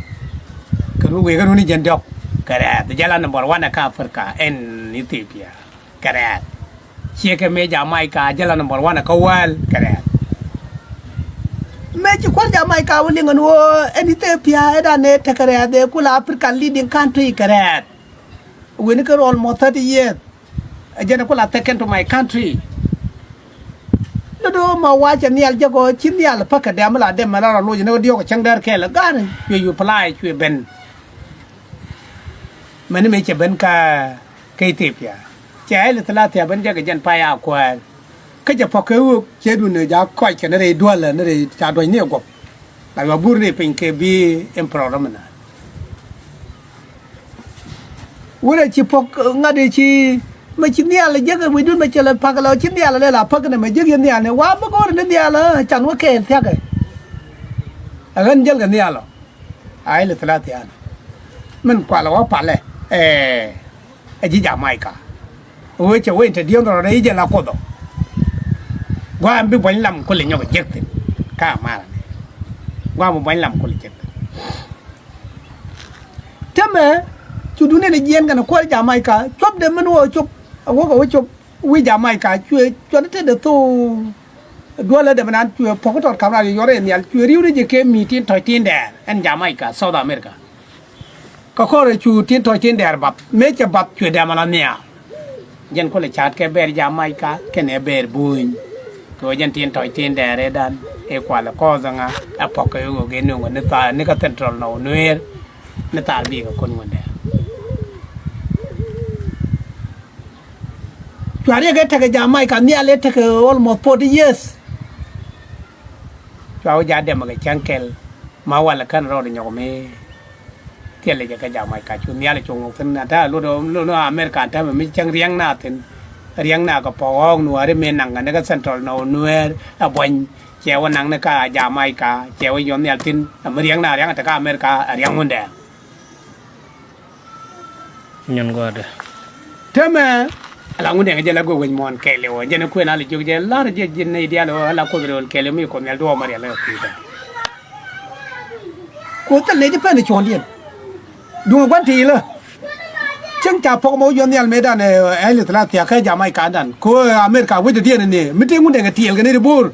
Kɛ ru wëë kä runi jɛn diɔ̱k kɛ rɛɛth jɛ la number one kä Africa ɛn Ethiopia. Kɛ rɛɛth. Ciɛ kɛ mëë Jamaica jɛ la number one kä wäl kɛ rɛɛth. Mëë ci kuäär Jamaica wä liŋ ɛn ɣöö ɛn Ethiopia ɛ dan ɛ tekɛ rɛɛth ɛ kula African leading country kɛ rɛɛth. Weni kɛ rɔl mɔ thirty years. Ɛ jɛn ɛ kula second to my country. Dodo ma wa cɛ nhial jɛ gɔ ci nhial päkä dɛm la dɛm mɛ la rɔ loc ni diɔk cäŋ dɛr kɛɛl ɛ ga̱r cuɛ yu ply cuɛ ben. Mɛni mëë cɛ ben kä kä Ethiopia. Cɛ ɛl thilä thia̱a̱ ben jɛ kɛ jɛn pay a kuäär. Kä jɛ pɔk kɛ ɣöök cɛ dun ɛ ja̱ kɔc kɛ ni rɛy dualä ni rɛy ca duɔ̱c ni ɛ guɔ̱p. La yua bur ni piny kɛ bi emperor mi na. Wurɛ ci pɔk ŋa̱t i̱ ci mɛ ci nhial jek wi̱i̱dun mɛ cɛ lɛ pak lɔ ci nhial lɛ la päk nɛ mɛ jek yɛ nhial ni wa mi go̱o̱r ni nhial can wä kɛɛl thia̱kɛ. Ɛ ɣän jäl kɛ nhial ɔ. Ay lɛ thilä thia̱a̱n min kualɛ wä palɛ ɛ ɛ ji̱ Jamaica. Wee cɛ wee in te diɔ̱ɔ̱n rɔɔdɛ i̱ jɛ la Kuoth ɔ. Gua̱a̱m bi buɔ̱ny lam kulɛ nyɔk jek thi̱n. Ka marɛ ni gua̱a̱m bi buɔ̱ny lam kulɛ jek thi̱n. Täämɛ cu duundɛ ni jiɛɛn kɛnɛ kuäär Jamaika cuɔpdɛ min wä cop a wä kɛ wä cop wi̱i̱ Jamaika cuɛ cuɔt i̱ tetdɛ thok. Duɔlɛ dɛmɛ nan cuɛ puɔ̱k tɔt kam ran yɔr in nhial cuɛ ri̱w ni jɛ kɛ mi tin tɔ̱c tin dɛɛr ɛn Jamaika South America. Kä kɔrɛ cu tin tɔ̱c tin dɛɛr bath mëë cɛ bath cuɛ dɛmɛ la nhial. Jɛn kulɛ ca̱a̱t kɛ bɛɛr Jamaika kɛnɛ bɛɛr buny. Kɛ ɣöö jɛn tin tɔ̱c tin dɛɛr ëëdan ëë kualɛ kɔɔth ɛŋa ɛ pɔk kɛ ɣöö gɛ nöŋ ni thaar ni kä Central Nɔw Nueer ni thaar bikɛ kun Ŋundɛŋ. Cua riɛk ëë tekɛ Jamaika nhial ëë tekɛ almost forty years. Cua wä jaat dɛmɛ kɛ cäŋ kɛl ma walɛ kän rɔɔd nyɔk mi thilɛ jɛ kä Jamaika cu nhial cu ŋuk thi̱n a ta̱a̱ luɔt luɔt Amerika täämɛ mi cäŋ riäŋ na thi̱n. Riäŋ na kɛ pɔk ɣɔ̱ɔ̱k nuääri mi naŋ kɛ ni kä Central Nɔw Nueer ɛ buɔ̱ny cɛ wä naŋ ni kä Jamaika cɛ wä yɔ̱n nhial thi̱n ɛ mi riäŋ na riäŋ a te kä Amerika ɛ riäŋ Ŋundɛŋ. Nyɔn gɔɔdɛ. Täämɛ ala Ŋundɛŋ jɛ la go̱o̱k wec muɔ̱ɔ̱n kɛɛliw ɔ jɛn kuën ala jiök jɛ lar jɛ ji̱n nɛy diaal ɔ ala Kuoth rööl kɛɛliw mi Kuoth Nhial duɔɔk ma rial ɛ kui̱dɛ. Kuoth thil nɛy ti pɛn i̱ cuɔ̱ɔ̱ŋdiɛn. Duŋ ɛ gua̱n ti ilä. Cäŋ ca pɔk ma wä Juɔ̱th Nhial mëëdan ɛ Haile Selassie kä Jamaica dan kɛ ɣöö America wecdädiɛn ni mi tëë Ŋundɛŋ ɛ tiɛɛl kɛ nɛy ti bo̱o̱r.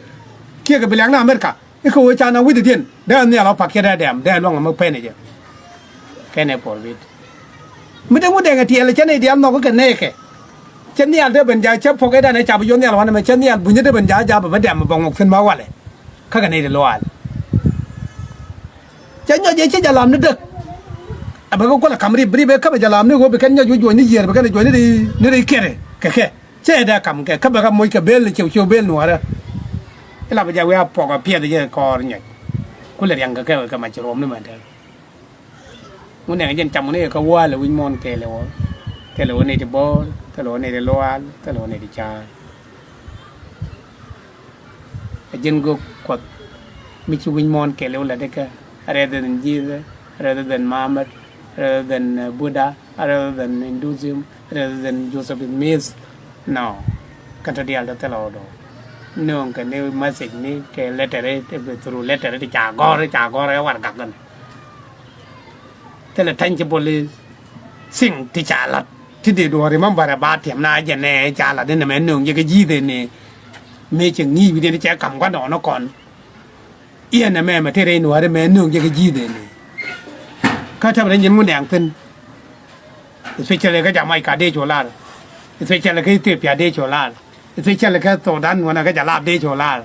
Kiɛ kɛ bi liak ni America. I̱ kä ɣöö ca na wi̱cdɛ diɛn dee nhial ɔ pakiɛ dee dɛɛm dee luäŋ ɛmɛ pɛn ɛ jɛ. Kɛn ɛ puɔr bit mi dee Ŋundɛŋ ɛ tiɛɛl cɛ nɛy diaal nhɔk kɛ nɛɛkɛ. Cɛ nhial dee ben ja̱ cɛ puɔk ëëdan ɛ cap Juɔ̱th Nhial wanɛ mɛ cɛ nhial bunyä dee ben ja̱ ja̱ bɛ bä dɛm bɛ ŋɔk thi̱n bä walɛ. Kä kɛ nɛy ti luaal cɛ nyɔc ëë cä jalam ni däk. Ɛ bɛ kɛ kuɔlɛ kam rip rip ëë kä bɛ jalam ni ɣöö bi kɛn nyɔc wi̱c juɔ̱ny ni yiër bi kɛn ɛ juɔ̱ny ni ri ni ri kiɛrɛ kɛ kɛ. Cɛ dee kam kɛ kä bɛ kä moc kɛ bel ni ciw ciw bel nuɔrä. Ila bɛ jɛ wiaa puɔk a piɛth jɛ kɔɔr nyɔc. Kulɛ riaŋ kɛ kɛ kɛ mac ci ruɔm ni mɛn tɛl. Ŋundɛŋ jɛn cam ni kɛ wäl wi̱c muɔ̱ɔ̱n kɛɛl ɛ wä. Thilɛ wä ni ti bo̱o̱r, thilɛ wä ni ti luaal, thilɛ wä ni ti ca̱a̱r. A jɛn gök Kuɔth mi ci wi̱c muɔ̱ɔ̱n kɛɛl ɛ wä lɛ ti kɛ. Rather than Jesus, rather than Muhammad, rather than uh, Buddha, rather than Hinduism, rather than Joseph Smith. No. Kɛn tɔ diaal tɔ thilɛ ɣɔw dɔ̱. Nööŋ kɛ ni message ni kɛ letter, through letter ti ca gɔ̱r, ca gɔ̱r ɛ warɛgak kɛn. Thilɛ tangible thing ti ca lat ti dee duɔ̱ɔ̱r remember ɛ ba tiɛm na jɛ nɛ ca lat ni nɛmɛ nööŋ jɛ kɛ ji̱th ɛ ni. Mëë cɛ ŋi̱i̱c wi̱diɛn cɛ kam gua̱ndɔɔŋ ni kɔn. Iɛn ɛmɛ mɛ te rɛy nuääri mɛ nööŋ jɛ kɛ ji̱th ɛn. Kä tɛm rɛy nyin Ŋundɛŋ thi̱n. Especially kä Jamaica dee cu lar. Especially kä Ethiopia dee cu lar. Especially kä Sudan wanɛ kä Jalap dee cu lar.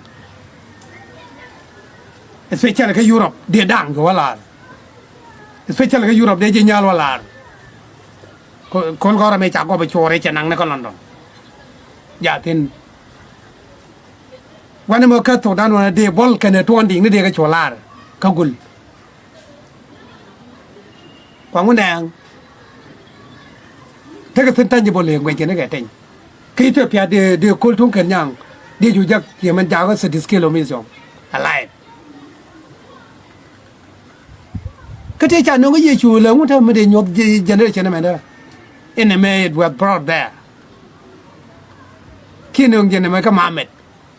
Especially kä Europe dee da̱ŋ cu wä lar. Especially kä Europe dee ji̱ nyal wä lar. Kol gɔ̱rä mëë ca gɔp ɛ cuɔɔr ëë cɛ naŋ ni kä London. Ja thi̱n. Wanɛ mɛ kä thokdan wanɛ dee buɔl kɛnɛ tuɔɔn di̱i̱ŋ ni dee kɛ cuɔ la̱r kä gul. Kua Ŋundɛŋ tekɛ thi̱n tangible ëë guɛc kɛn kɛ teny. Kä Ethiopia dee dee ko̱l tuŋ kɛn nyaŋ dee cu jak yɛ mɛn jakä thirty kilometer alive. Kä tëë ca nööŋ kä Yecu lɛ ŋut täämɛ dee nyuɔth generation ɛmɛ dee. Inɛ mɛ it was brought there. Kiɛ nööŋ jɛ nɛmɛ kä Muhammad.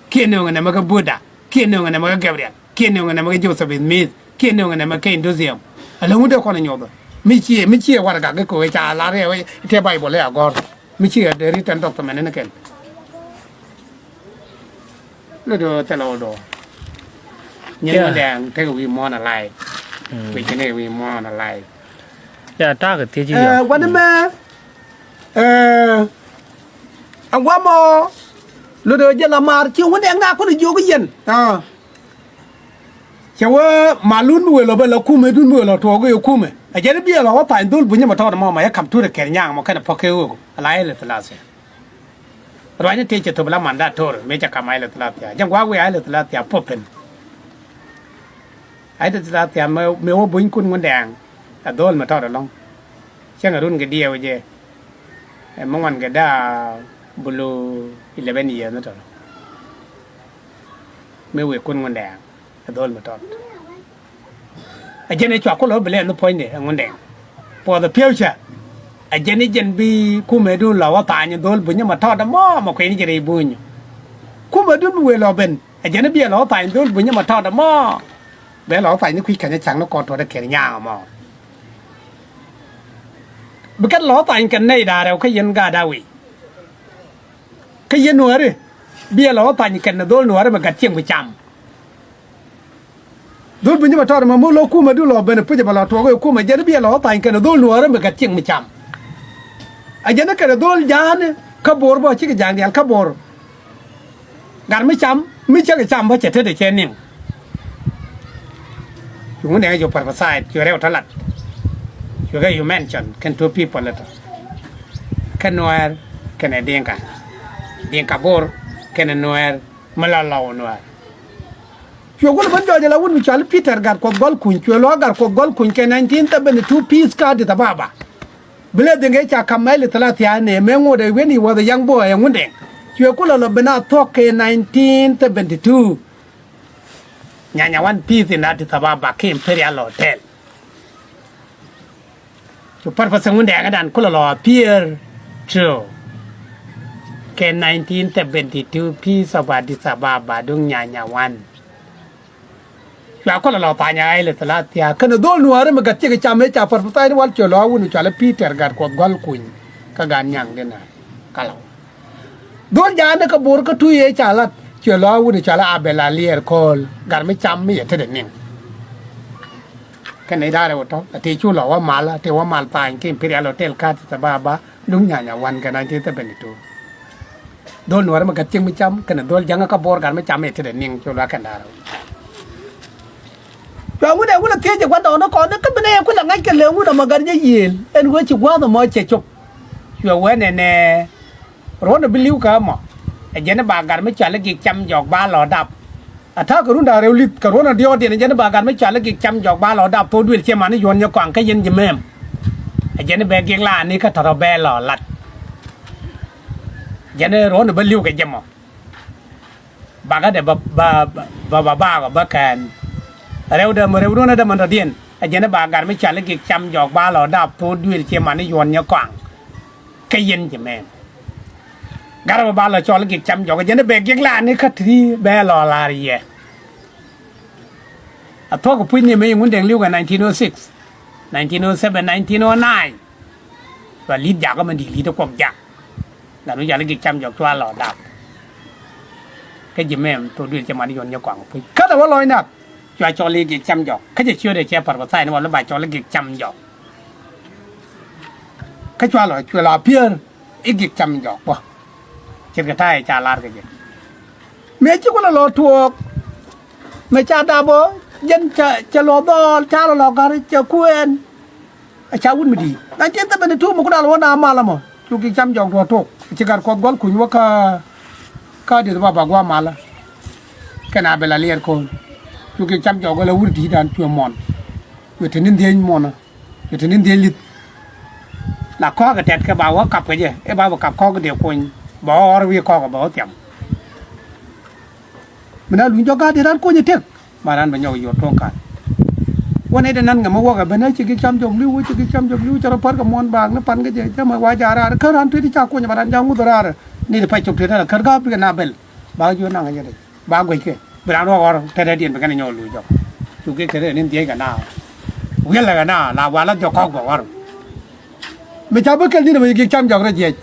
Kiɛ nööŋ nɛmɛ kä Buddha. Kiɛ nööŋ nɛmɛ kä Gabriel. Kiɛ nööŋ nɛmɛ kä Joseph Smith. Kiɛ nööŋ nɛmɛ kä Hinduism. Ala ŋut dee kɔn nyuɔth. Mi ciɛ mi ciɛ warɛgak kä kowe ca lar rɛw tëë Bible ɛ agɔr. Mi ciɛ dee written document ni kɛn. Lot ɔ thilɛ ɔ dɔɔ. Nyin Ŋundɛŋ tekɛ wi̱i̱ muɔ̱ɔ̱n alive. Kui̱ ci ni wi̱i̱ muɔ̱ɔ̱n alive. Ya ta̱a̱ kɛ thiec i̱ yɔ. Wanɛ mɛ. Ɛ guamɔ. Lot ɔ jɛ la maar ci Ŋundɛŋ na kɔn jiök yɛn. Cɛ wee malun mi wee lɔ bɛ la kumɛ dun mi wee lɔ tuɔɔk i̱ kumɛ. Ɛ jɛn i̱ biɛ lɔ wä pany dhol bunyä mɛ tɔɔt mɔ mɛ yɛ kam turɛ kɛr nyaŋ mɔ kɛnɛ pɔk kɛ ɣöök. Ala Haile Selassie. Ruacni tëë cɛ thop la manda tor mëë cɛ kam Haile Selassie. Jɛ gua̱a̱k wi̱i̱ Haile Selassie puɔ̱th thi̱n. Haile Selassie mëë wä buny kun Ŋundɛŋ ɛ dhol mɛ tɔt ɛlɔ̱ŋ. Cäŋ ɛ run kɛ diɛw jɛ. Ɛ mi ŋuan kɛ daa bulu eleven years ni tɔt. Mëë wëë kun Ŋundɛŋ ɛ dhol mɛ tɔt. Ɛ jɛn ɛ cua kulɛ wä bi lɛɛth ni puɔ̱nydɛ ɛ Ŋundɛŋ. For the future. Ɛ jɛn i̱ jɛn bi kumɛdun lɔ wä tha̱a̱ny dhol bunyä ma tɔɔt ɛmɔ ma kuɛni jɛ rɛy buny. Kumɛdun bi wëë lɔ ben ɛ jɛn i̱ bi ɛ lɔ wä tha̱a̱ny dhol bunyä ma tɔɔt ɛmɔ. Bɛ lɔ wä tha̱a̱ny ni kui̱ kɛn ɛ cak ni kɔn tuɔt ɛ kɛr nyaŋ ɛmɔ. Bi kɛn lɔ wä tha̱a̱ny kɛn nɛy da̱a̱r rɛw kä yɛn gaat a wi̱i̱. Kä yɛn nuääri bi ɛ lɔ wä tha̱a̱ny kɛn ni dhol nuääri mi gat cieŋ bi cam. Dhol bunyä ma tɔɔt ɛmɔ mi lo̱k kumɛdun lɔ ben puc ɛmɛ lɔ tuɔɔk ɛ kumɛ jɛn i̱ bi ɛ lɔ wä tha̱a̱ny kɛn ni dhol nuääri mi gat cieŋ mi cam. Ɛ jɛn i̱ kɛn ni dhol ja̱a̱ni kä bo̱r bä cikɛ ja̱a̱ŋ diaal kä bo̱r. Gat mi cam mi cäkɛ cam bä cɛ tetdɛ cɛ niŋ. Cuŋ ni dɛŋ cu prophesy cu rɛw tɔ lat. Cuɛ kɛ you mention kɛn two people tɔ. Kɛn nuɛɛr kɛnɛ diŋka. Diŋka bo̱r kɛnɛ nuɛɛr mi la lɔw nuɛɛr. Cuɛ wul ben jɔɔc ala wun mi cɔal Peter Gatkuɔth Gua̱l Kuny, cuɛ luaak Gatkuɔth Gua̱l Kuny kɛ nineteen seventy two peace kä Addis Ababa. Bi lɛ dhiŋ kɛ ca kam mɛli thilä thia̱a̱n ɛ mëë ŋot ɛ when he was a young boy ɛ ŋun dɛŋ. Cuɛ kulɛ lɔ ben a thuɔ̱k kɛ nineteen seventy two. Nyanya one peace in Addis Ababa kɛ Imperial Hotel. Cu purpose ŋun dɛŋ dan kulɛ lɔ appear to kɛ nineteen seventy two peace of Addis Ababa duŋ Nyanya one. Cua kulɛ lɔ tha̱a̱ny a Haile Selassie kɛnɛ dhol nuääri mi gat ciek cam ëë ca prophesy ni wal cuɛ lɔ a wun cɔal i̱ Peter Gatkuɔth Gua̱l Kuny kä Gat Nyaŋ Dɛnay. Kä lɔ dhol ja̱a̱ni kä bo̱r kä tuc ëë ca lat cuɛ lɔ a wun cɔal i̱ Abel Alier Kööl, gat mi cam mi yɛ tetdɛ niŋ. Kɛnɛ i̱ da̱rɛ wä tɔ a tëë cu lɔ wä mal a tëë wä mal tha̱a̱ny kä Imperial Hotel kä Addis Ababa duŋ Nyanya one kɛ nineteen seventy two. Dhol nuɔ̱ɔ̱rä mi gat cieŋ mi cam kɛnɛ dhol ja̱ŋä kä bo̱r gat mi cam ëë tetdɛ niŋ cu luaak kɛn da̱rä. Cua ŋun ɛ wulɛ thiec ɛ gua̱ndɔɔŋni kɔn ni kä bi nɛ ɛ kulɛ ŋa̱c kɛ lɛ ŋun ɛmɔ gat nyɛ yiëël ɛn ɣöö ci gua̱a̱th ɛmɔ cɛ cop. Cua wee nɛnɛ ruɔ̱n ɛ bi li̱w kɛ ɛmɔ. Ɛ jɛn i̱ ba gat mi cɔal i̱ Gik Cam Jɔk ba lɔ dap. A ta̱a̱ kɛ run da̱ŋ rɛw li̱th kɛ ruɔ̱n ɛ diɔ̱ɔ̱kdiɛn ɛ jɛn i̱ ba gat mi cɔal i̱ Gik Cam Jɔk ba lɔ dap thok duël ciɛ man i̱ yuɔ̱n nyɛ kɔaŋ kä yɛn ji̱ mɛɛm. Ɛ jɛn i̱ bɛ Gik Laani kä tɔ̱tɔ̱ bɛ lɔ la̱t. Jɛn i̱ ruɔ̱n ɛ bä li̱w kɛ jɛ mɔ. Bakä dɛ bä bä bä bä bä kɛn. Rɛw dɛ mɛ rɛw duɔ̱n dɛ mɛ tɔ̱diɛn ɛ jɛn i̱ ba gat mi cɔal i̱ Gik Cam Jɔk ba lɔ dap thok duël ciɛ man i̱ yuɔ̱n nyɛ kɔaŋ. Kä yɛn ji̱ mɛɛm. Gat bä ba lɔ cɔl i̱ Gik Cam Jɔk ɛ jɛn i̱ bɛ Gik Laani kä ti̱ti̱ bɛ lɔ la̱r yɛ. A thuɔ̱k kɛ puc ni mëë Ŋundɛŋ li̱w kɛ nineteen oh six, nineteen oh seven, nineteen oh nine. Cua li̱t jakä mɛ di̱i̱t li̱t ɛ kuɔk jak. Gat mi cɔal i̱ Gik Cam Jɔk cua lɔ dap. Kä ji̱ mɛɛm thok duël cɛ man i̱ yuɔ̱n nyɛ kɔaŋ puc. Kä tɛ wä lɔc nak cua cɔl i̱ Gik Cam Jɔk. Kä cɛ ciötdɛ cɛ prophesy ni wä lä ba cɔl i̱ Gik Cam Jɔk. Kä cua lɔ cuɛ lɔ appear i̱ Gik Cam Jɔk bä. Ce̱tkɛ ta̱a̱ ëë ca lar kɛ jɛ. Mëë ci kulɛ lɔ tuɔɔk. Mëë ca dap ɔ jɛn ca cɛ lɔ dhɔɔl ca lɔ lɔ ga̱r cɛ kuɛɛn. Ɛ ca wut mi di̱i̱t nineteen seventy two mi ku dal wä na mal ɛmɔ cu Gik Cam Jɔk duɔ̱ɔ̱r tok ci Gatkuɔth Gua̱l Kuny wä kä kä Addis Ababa gua̱a̱ malä. Kɛn Abel Alier Kööl cu Gik Cam Jɔk wä la wut di̱i̱t dan cuɛ muɔn. Cuɛ te ni dhieny muɔnä. Cuɛ te ni dhieny li̱th. La kɔ̱a̱k ɛ tɛt kɛ ba wä kap kɛ jɛ i̱ ba bi kap kɔ̱a̱k dee kuny bɛ wä ɣɔr wi̱i̱ kɔ̱a̱k bɛ wä thiam. Mi na luny jɔk gaat dee ran kuny ɛ tëk. Ma ran bɛ nyɔk yuɔr tuɔ̱ŋ ka̱n. Wä nɛy dee nan ŋɛ mi wäkɛ ben ɛ ci Gik Cam Jɔk li̱w, ci Gik Cam Jɔk li̱w cɛ rɔ pär kɛ muɔ̱ɔ̱n baak ni pan kä jɛ cä mɛ wa ja̱a̱ raar kär ran tuet i̱ ca kuny bɛ ran ja̱a̱ ŋuth raar. Ni di pay cop tuet ɛ la kär ga̱a̱p bikɛ na bɛl. Ba jiö naŋ ɛ jɛ dee ba guec kɛ bi ran wä ɣɔr tetdɛ diɛn bi kɛn ɛ nyɔk luny jɔk. Cu Gik tetdɛ ni dhiec kɛ na wiɛlɛ kɛ na la wala jɔk kɔk bɛ ɣɔr. Mi ca bä kɛl ni̱n ɛmɛ ci Gik Cam Jɔk rɔ jiɛc.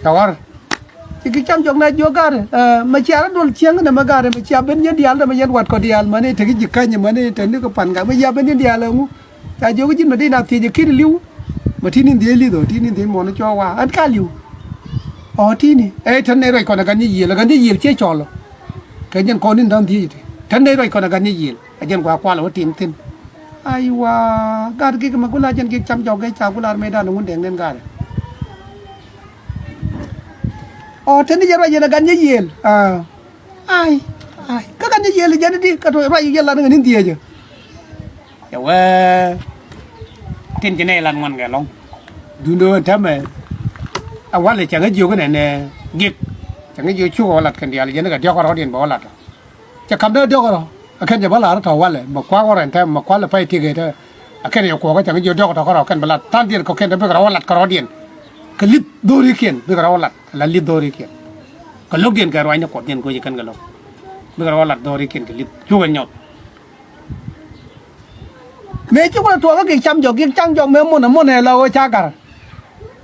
Cɛ ɣɔr. Ci Gik Cam Jɔk na jiök ga̱rɛ mɛ cia rɔ duɔl cieŋ nɛmɛ ga̱rɛ mɛ cia ben yɛn diaal dämɛ yɛn wat kɔ diaal mäni te ki ji̱ käny mäni te ni kɛ pan gak mɛ cia ben yɛn diaal ɛŋu. Ca jiök ji̱n mɛ di na thiec ɛ ki̱n li̱w. Mɛ ti̱ni dhiec li̱th ɔ ti̱ni dhiec muɔ̱n cɔɔk wa ɣän ka li̱w. Ɔ ti̱ni ɛ tɛn nɛy ruac kɔn ɛ gan ni yiëël ɛ gan ni yiëël ciɛ cɔl ɔ. Kɛ jɛn kɔn ni̱n da̱ŋ dhiec ɛ ti tɛn nɛy ruac kɔn ɛ gan ni yiëël. Ɛ jɛn gua̱a̱k kual ɛ wä tim thi̱n. Aiwa, gaat Gik mɛ gula jɛn Gik Cam Jɔk gɛ ca gula ar mɛ dan ŋun dɛŋ nɛn gaat. Ɔ teni jɛ ruac yɛn a gan nyɛ yiëël. Ai, ai, kä gan nyɛ yiëël jɛn di kä ruac yɛn lat ŋɛ ni dhiecä. Cɛ wee tin ci nɛy lat ŋuan kɛ lɔŋ. Duundɛ wee tɛmɛ. A walɛ cɛ ŋä jiök nɛ nɛ Gik cɛ ŋä jiök cuk ɔ lat kɛn diaal jɛn kɛ diɔk rɔ̱diɛn bɛ wä lat. Cɛ kam dee diɔk rɔ a kɛn jɛ bä la̱r tɔ̱ walɛ mɛ kuak wä rɛn tɛm mɛ kualɛ pay tikɛ tɛ. A kɛn yɛ kuɔkä cäŋ jiök diɔ̱k tɔ̱ kärɔ̱ kɛn bɛ lat tha̱a̱ŋdiɛn kɛ kɛn tɔ̱ bikɛ rɔ̱ lat kärɔ̱diɛn. Kɛ li̱th dho̱rikiɛn bikɛ rɔ̱ lat la li̱th dho̱rikiɛn. Kɛ lo̱kdiɛn kɛ ruacni Kuɔthdiɛn go̱o̱cɛ kɛn kɛ lo̱k bikɛ rɔ̱ lat dho̱rikiɛn kɛ li̱th cukɛ nyɔth. Mëë ci wä tuɔɔkä gi̱k cam jɔk, gi̱k cam jɔk mëë munɛ munɛ la ɣöö ca ga̱r.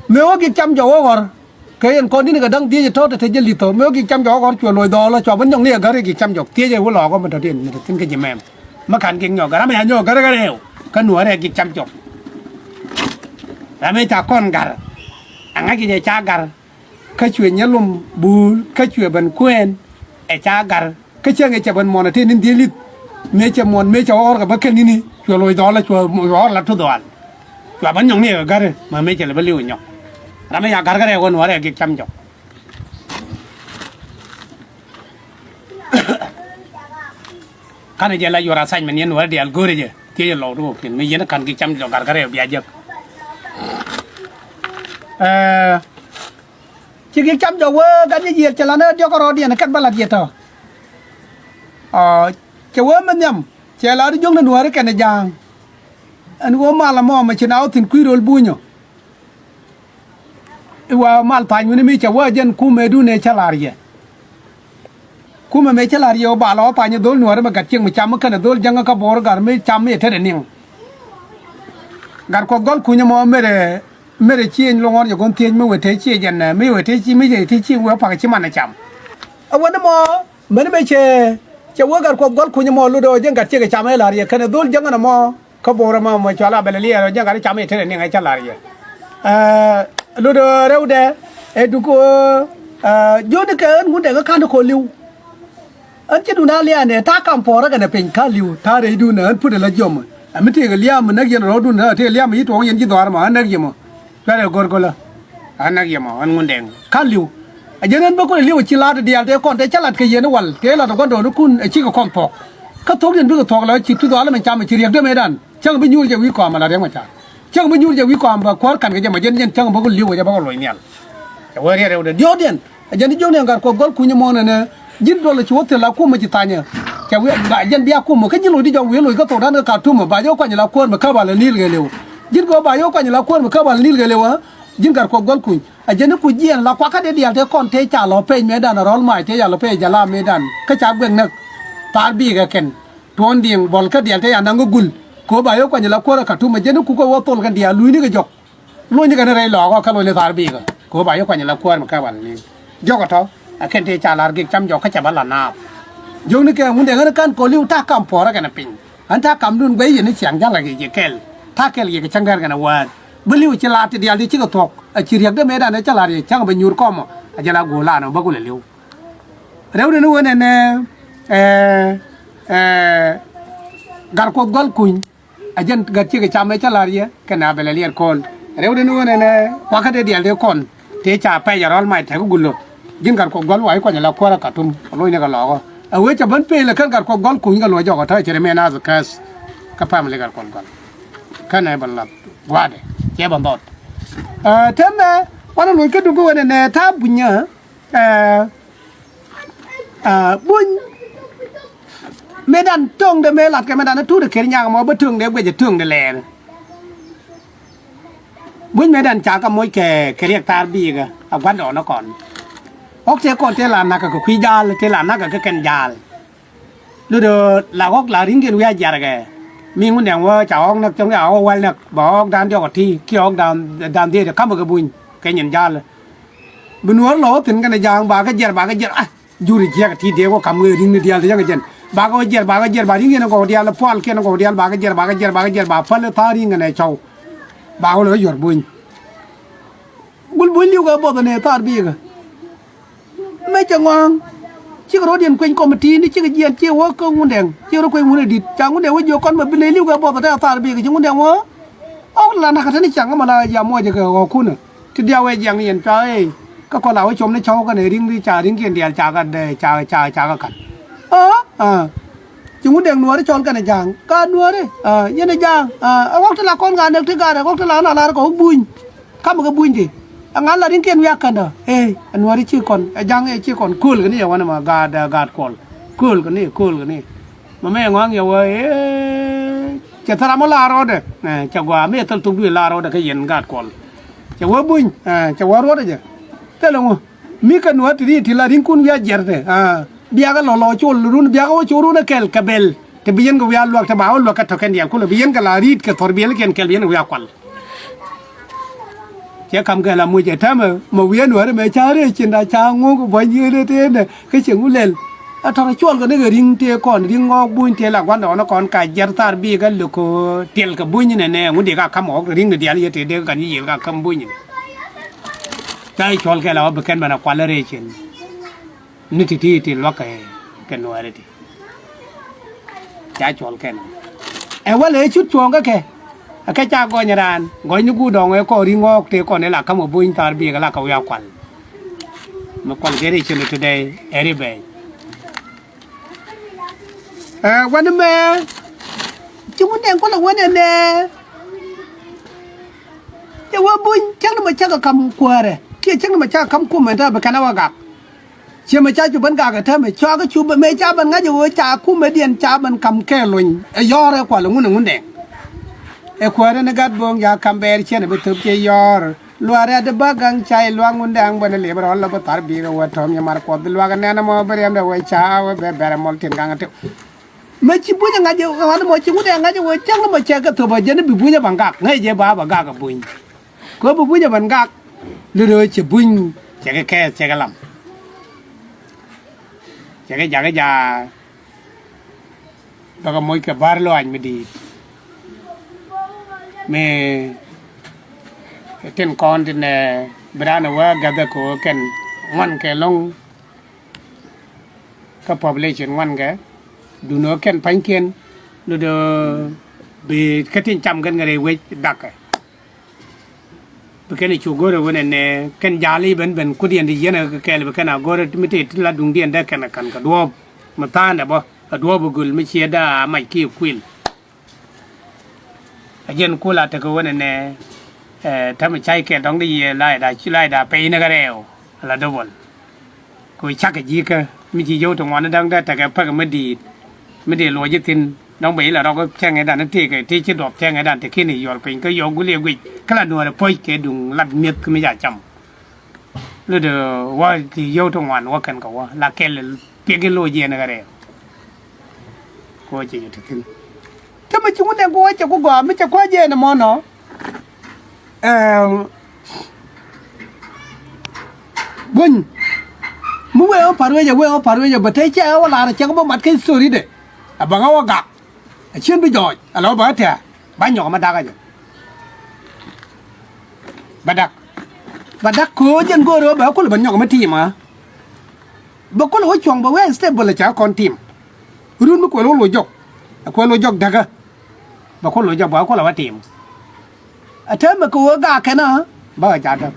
Mëë wä gi̱k cam jɔk wä ɣɔr. Kɛ yɛn kɔn di̱n kɛ da̱ŋ dhiec tɔ̱ te te jɛ li̱th thɔ mëë wä gi̱k cam jɔk wä ɣɔr cuɛ luɔc dhɔɔl ɔ cua bä nyɔŋni ɛ gär ɛ gi̱k cam jɔk thiec ɛ wä lɔɔk ɔ mi tɔ̱diɛn mi te thi̱n kä ji̱ mɛm. Mi ka̱n gi̱k nyɔk gär ram ɛ ya nyɔk gär ɛ gär ɛ ɣɛɛw. Kä nuäärɛ gi̱k cam jɔk ram ɛ ca kɔn ga̱r. Aŋa̱c kɛ jɛ ca ga̱r. Kä cuɛ nyɛ lum buul kä cuɛ ben kuɛɛn ɛ ca ga̱r. Kä cäŋ ɛ cɛ ben muɔn ɛ tëë ni̱n dhieec li̱th. Mëë cɛ muɔn mëë cɛ ɣɔr kɛ bä kɛn ni̱ni cuɛ loc dhɔl ɛ cuɛ ɣɔr la tuth dhɔal. Cua bä nyɔŋni ɛ gäri ma mëë cɛ lɛ bä li̱w ɛ nyɔk. Ram ɛ ya ga̱r kä rɛɛ wä nuɔrɛ gi̱k cam jɔk. Kanɛ jɛ la yuɔr assignment yɛn nuɔrɛ diaal go̱o̱rɛ jɛ thiec ɛ lɔw duɔɔk kiɛn mëë yɛn ɛ ka̱n gi̱k cam jɔk ga̱r kä rɛɛ bia jek. Ɛɛ. Ci gi̱k cam jɔk wee gat yɛ yiëër cɛ lan ɛ diɔk kärɔɔdiɛn kɛn bä lat yɛ tɔ. Ɔ, cɛ wee mi nhiam cɛ lat i̱ jiökni nuääri kɛnɛ ja̱a̱ŋ. Ɛn ɣöö mal ɛmɔ mɛ ci na wä thi̱n kui̱ röl bunyɔ. I̱ wa mal tha̱a̱ny wi̱ni mi cɛ wee jɛn kumɛdun ëë cä la̱r yɛ. Kumɛ mëë cä la̱r yɛ wä ba lɔ wä tha̱a̱ny ɛ dho̱l nuääri mɛ gat ciëŋ mi cam mi kɛnɛ dho̱l jäŋä kä bo̱o̱r gat mi cam mi ɛ tetdɛ niŋ. Gat Kuɔth gɔl kuny ɛmɔ merɛ Merɛ ci ɛny loŋ ɣɔn jɛ go̱n thiec mi wee te ci jɛn ɛ mi wee te ci mi jɛ te ci wee pak ci man ɛ cam. Ɛ wee ni mɔ mäni mɛ cɛ cɛ wee gat Kuɔth gɔl kuny mɔ lotdɛ ɔ jɛn gat ciek ɛ cam ɛ la̱r yɛ kɛnɛ dho̱l jäŋ ɛn ɛmɔ kä bo̱o̱r ɛmɔ mɔ cɔal a bɛlɛ liɛɛr ɔ jɛn gat ɛ cam ɛ tetɛ niŋ ɛ cä la̱r yɛ. Ɛ lotdɛ rɛwdɛ ɛ duk ɛ jiöni kɛ ɣän wundɛ ɣä ka̱n kɔ li̱w. Ɣän ci dun a liaanɛ ta̱a̱ kam puɔ̱ɔ̱rä kɛnɛ piny ka li̱w ta̱a̱ rɛydun ɣän put ala jiɔm. Ɛ mi tëëkɛ liaam mi näk yɛn rɔ̱ɔ̱dun ɣän tëëkɛ liaam mi ci tuɔɔk yɛn ci dhɔaar ma ɣän näk yɛ mɔ. Cuarɛ go̱rgo̱lä. Ɣän näk yɛ mɔ ɣän ŋundɛŋ ka li̱w. Ɛ jɛn ɣän bä kulɛ li̱w ɛ ci la̱a̱t diaal tëë kɔn tëë cä lat kɛ yɛn wal tëë lat ɛ gua̱ndɔɔŋnikun ɛ cikɛ kɔn thuɔ̱k. Kä thuɔ̱k yɛn bikɛ thuɔ̱k la ci tuth ɣalä mɛn cam ɛ ci riɛk dämɛ dan. Cäŋ bi nyuur jɛ wi̱i̱ kɔam ala riɛk mɛ ca̱a̱t. Cäŋ bi nyuur jɛ wi̱i̱ kɔam bɛ kuäär ka̱n kɛ jɛ mɛ jɛn jɛn cäŋ bä ku li̱w kɛ jɛ bä kɛ loc nhial. Cɛ wee riɛt rɛwdɛ diɔ̱ɔ̱kdiɛn. Ɛ jɛn ti jiökni ɛn gat Kuɔth gɔl kuny ɛmɔ nɛnɛ. Ji̱n duɔl ɛ ci wä thil la kumɛ ci tha̱nyɛ. Cɛ wee ba jɛn bia kumɛ kä ji̱n loc ti jɔk wee loc kä thokdan kä Kartum ɛ ba jɛ wä kuany la kuäär mɛ käp al ɛ li̱l kɛ liw. Ji̱n kɛ wä ba jɛ wä kuany la kuäär mɛ käp al ɛ li̱l kɛ liw ɛ. Ji̱n gat Kuɔth gɔl kuny. Ɛ jɛn ti kuc jiɛn la kuakä dee diaal tëë kɔn tëë ca lɔ pec mëëdan ɛ rɔl mac tëë ca lɔ pec jɛ la mëëdan. Kä ca guɛk näk. Thaar bikɛ kɛn. Tuɔɔn diŋ buɔl kä diaal te ya naŋ kä gul. Kɛ ɣöö ba yɛ kuany la kuäär ɛ Kartum ɛ jɛn ni kukɛ wä thol kɛn diaal luucni kɛ jɔk. Luucni kɛn rɛy lɔɔkä kä luɔcni thaar bikɛ. Kɛ ɣöö ba yɛ kuany la kuäär mi kɛ wal ni. Jɔk ɛ tɔ ɛ kɛn tëë ca la̱r gi̱k cam jɔk kä cɛ bä la naath. Jiökni kɛ ŋundɛ ɣän ka̱n kɔliw ta̱a̱ kam puɔ̱ɔ̱rä kɛn ɛ piny. Ɣän ta̱a̱ kamdun guɛy yɛn i̱ ciaŋ ja̱l ɛ kɛ ji̱ kɛl. Ta̱a̱ kɛl yɛ kɛ cäŋ gɛr kɛn ɛ wäär. Bi li̱w ci la̱r ti diaal ti cikɛ thuɔ̱k ɛ ci riäk dämɛ dan ɛ cä la̱r yɛ cäŋ bɛ nyuur kɔmɔ ɛ jɛ la go̱o̱r lanɔ bä kulɛ li̱w. Rɛwdɛ ni wen ɛnɛ ɛ ɛ Gat Kuɔth gɔl kuny. A jɛn gat ciek cam ɛ cä la̱r yɛ kɛnɛ a bɛ lɛ liɛt kɔn. Rɛwdɛ ni wen ɛnɛ kuakä dee diɛl dee kɔn tëë ca pɛc a rɔl mac tɛk gulö. Ji̱n Gat Kuɔth gɔl wa i̱ kuany la kuäär a Kartum a lo̱cni kɛ lɔɔkä. A wee ca ben peel ɛ kän Gat Kuɔth gɔl kuny kɛ luɔc jɔk a tɔ̱ cɛ rɛ mɛ nath kɛs. Kä family Gat Kuɔth gɔl kɛnɛ bɛ lath gua̱a̱dɛ cɛ bɛ nhɔt. Ɛ tɛmɛ wanɛ lo̱c kä duŋ kä wen ɛnɛ ta̱a̱ bunyä. Ɛ Aa, buny. Mëëdan töŋdɛ mëë latkɛ mëëdan a tuut a ker nyak mɔ bä töŋdɛ guɛc a töŋdɛ lɛɛr. Buny mëëdan ca kä moc kɛ kɛ riɛk thaar biikä a gua̱ndɔɔŋnikɔn. Ɣɔ̱k tëë kɔn tëë la nakä kɛ kui̱ jaal tëë la nakä kɛ kɛn jaal. Lotdɛ la ɣɔ̱k la ri̱ŋkiɛn wi̱i̱ a jiarkɛ. Mi ŋundɛŋ wä ca ɣɔ̱k näk cäŋ a ɣɔ̱k wäl näk ba ɣɔ̱k dan diɔk a ti kiɛ ɣɔ̱k dan dan dhiec a ka̱mä kɛ buny kɛ nyin jaal. Bi nuɔ̱ɔ̱r lɔ wä thi̱n kɛnɛ ja̱a̱ŋ ba kä jiɛr ba kä jiɛr a juri jiɛk ti dee wä kam ŋee ri̱ŋni diaal ti yäŋ jɛn ba kä wä jiɛr ba kä jiɛr ba ri̱ŋ yɛn gɔw diaal pual kiɛn gɔw diaal ba kä jiɛr ba kä jiɛr ba kä jiɛr ba päl tha̱a̱ŋ ri̱ŋ kɛnɛ cɔw. Ba wä lɔ wä yuɔr buny. Gul buny li̱w kɛ buɔth ɛnɛ thaar biikä. Mëë cɛ ŋɔ̱a̱ŋ cikɛ rɔ̱diɛn kueny kɔmiti ni cikɛ jiɛn ci wä kä Ŋundɛŋ ci rɔ kueny wun ɛ di̱t ca Ŋundɛŋ wä jiök kɔn mɛ bi nɛy li̱w kɛ buɔth ɛ tɛth thaar biikä ci Ŋundɛŋ wä. Ɣɔ̱k la nakä te ni ciaŋ kä mɛ la jiamuɔcɛ kɛ ɣɔ̱kunä. Ti diaw ɛ jiaŋ yɛn cua ëë kä kɔn la wä com ni cɔw kɛnɛ ri̱ŋ ti ca ri̱ŋkiɛn diaal ca kɛ ca ca ca kɛ ka̱n. Aa aa ci Ŋundɛŋ nuääri cɔl kɛnɛ ja̱a̱ŋ ka nuääri. Aa yɛn ɛ ja̱a̱ŋ aa ɛ ɣɔ̱k ti la kɔn ka näk ti gaat ɛ ɣɔ̱k ti la ɣän a lar kɛ ɣɔ̱k buny. Ka̱mkɛ bunydi. Ɛŋa la ri̱ŋkiɛn wiak kändä ëë ɛ nuääri ci kɔn ɛ ja̱ŋ ëë ci kɔn kööl kɛ ni ɛ wanɛ ma gaat ɛ gaat kuɔl. Kööl kɛ ni kööl kɛ ni. Mɛ mɛ ɛŋa ŋiɛ wä ëë Cɛ thil ram ɔ la rɔɔdɛ. Ɛ, cɛ gɔaa mi ɛ thil thok duëë la rɔɔdɛ kä yɛn gaat Kuɔl. Cɛ wee Buny, ɛ, cɛ wee ruɔdɛ jɛ. Thilɛ ŋu mi kɛ nuɔ̱ɔ̱r ti ri ti la ri̱ŋkun wi̱i̱ a jiɛr ti. Ɛ, biakɛ lɔ lɔ col run, biakɛ wä col run ɛ kɛl kɛ bɛl. Ti bi yɛn kɛ wi̱i̱ a luak ti ba wä luak kɛ tɔ̱kɛn diaal kulɛ bi yɛn kɛ la ri̱i̱t kɛ thɔr biɛl kɛn kɛl bi yɛn kɛ wi̱i̱ a kual. Cɛ kam kɛ la muc ɛ täämɛ mɛ wi̱i̱ a nuɔ̱ɔ̱r ɛmɛ ca rɛy cinda ca ŋo̱o̱k buɔ̱ny yiëëdɛ tëëdɛ. Kä cieŋ wulɛl. A tɔ̱rä cuɔl kɛ ni kɛ ri̱ŋ tëë kɔn ri̱ŋ ŋɔɔk Buny tëë la gua̱ndɛ ɣɔn kɔn ka jiɛr thar bikɛ lo̱k kɛ tiɛl kɛ Buny nɛnɛ ŋut dee ka ka̱m ɣɔk ri̱ŋ ni diaal yɛ tëë dee kɛ kan yiëël ka ka̱m Buny nɛ. Ca i̱ cuɔl kɛ la wä bi kɛn bɛn a kual rɛy cin. Ni ti̱ti̱ ti luäk kɛ kɛ nuääri ti. Ca cuɔl kɛn ɛ wälɛ ɛ cut cuɔ̱ɔ̱ŋ kä kɛ. Ɛ kɛ ca gɔny raan gɔny ni guut dɔ̱ŋ ɛ kɔn ri̱ŋ ɣɔɔk tëë kɔn ɛ la ka̱m ɛ Buny thar bikɛ la kɛ wi̱i̱ a kual. Mi kual kɛ rɛy cin today ɛ ri bɛɛny. Ɛ wani mɛ ci ŋun dɛŋ kulɛ wani nɛ. Cɛ wee Buny cäŋ ni mɛ cäk ɛ kam kuäärɛ kiɛ cäŋ ni mɛ cäk ɛ kam kumɛ ta bi kɛn ɛ wä gak. Ciɛ mɛ ca cu ben gak ɛ täämɛ cɔak ɛ cu ben mɛ ca ben ŋa̱c ɛ wee ca kumɛ diɛn ca ben kam kɛ lony ɛ yɔ̱ɔ̱r ɛ kual ɛ ŋun ɛ ŋun dɛŋ. Ɛ kuäärɛ ni gat bo̱o̱ŋ ca kam bɛɛr ciɛn ɛ bi thöp ciɛ yɔ̱ɔ̱r. Luaak riat di bä gaŋ ca i̱ luaak ŋun dee aŋ bä ni lip rɔl lɔ bi thar bi̱i̱ kɛ wä tɔ̱m nyɛ mar kuɔth bi luaak nɛn ɛmɔ bi riɛmdɛ wä ca wä bɛ bɛr ɛmɔl tin gaŋ ɛ tëk. Mɛ ci buny ɛ ŋa̱c ɛ ɣän ɛmɔ ci ŋut ɛ ŋa̱c ɛ wä cäŋ ɛmɔ cɛ kɛ thop ɛ jɛn i̱ bi buny ɛ bä gak ŋäc jɛ ba bä gak ɛ buny. Kɛ ɣöö bi buny ɛ bä gak. Luni ɣöö cɛ buny cɛ kɛ kɛɛth cɛ kɛ lam. Cɛ kɛ jakä jaak. Bäkɛ moc kɛ bär lɔaac mi di̱i̱t mi tin kɔn tin ɛ bi raan ɛ wä gathɛ kɛ ɣöö kɛn ŋuan kɛ lo̱ŋ. Kä population ŋuan kɛ dun ɣöö kɛn pa̱nykiɛn lotdɛ bi kä tin cam kɛn kɛ rɛy wec dhakɛ. Bi kɛn cu go̱rɛ wen ɛnɛ kɛn jal i̱ ben ben kudiɛn ti yɛn ɛ kɛ kɛɛl bi kɛn a go̱rɛ mi tëë ti la duŋdiɛn dee kɛn ɛ ka̱n kɛ duɔ̱ɔ̱p mi tha̱a̱ndɛ bä ɛ duɔ̱ɔ̱p ɛ göl mi ciɛ daa mac kiɛ kuil. A jɛn kul a tekɛ wen ɛnɛ ɛ täämɛ cay kɛɛl dɔ̱ŋ di yɛ la̱a̱cda la̱a̱cda pɛy ni kɛ rɛɛw ala dubɔl. Kɛ ɣöö cakɛ ji̱ kä mi ci yio̱w ti ŋuan ni da̱ŋ dee tekɛ päk mi di̱i̱t mi dee luɔc ji̱ thi̱n dɔ̱ŋ bɛ ilɛ rɔk cäŋ i̱dan i̱ tëëkɛ tëë ci duɔth cäŋ i̱dan ti ki̱n i̱ yuɔr piny kä yɔk guli ɛ guic kä la nuɔɔr ɛ puɔ̱c kɛ duŋ lat mi̱eth kä mi ca cam. Lotdɛ wä ti yio̱w ti ŋuan wä kɛn kɛ wä la kɛl piɛk in loc yɛn kɛ rɛɛk. Kɛ wä cɛ yio̱w ti thi̱n. Kä mi ci ŋun dɛŋ kɛ wä cɛ ku gɔaa mi cɛ kua̱c yɛn ɛmɔ nɔ. Ɛɛ, Buny mi wee ɣä pa̱r wecɛ wee ɣä pa̱r wecɛ bä te cɛ ɣä wä la̱r cɛ ɣä bä mat kä history dɛ. A bä ɣä wä gak a cien bi jɔɔc a lɔ bä ɣä tɛ̈ ba nyɔk ma dak a jɛ. Bä dak bä dak köö jɛn go̱o̱r ɣä bä kulɛ bä nyɔk ma tiim ɣä. Bä kulɛ wä cuɔ̱ŋ bä wee stable cɛ ɣä kɔn tiim. Run mi kuɛl wä loc jɔk a kuɛl wä jɔk däkä. Bä ku loc jɛ bä ku lɛ wä tim. Ɛ täämɛ kɛ ɣöö gak kɛn ɛ bä kɛ ca däk.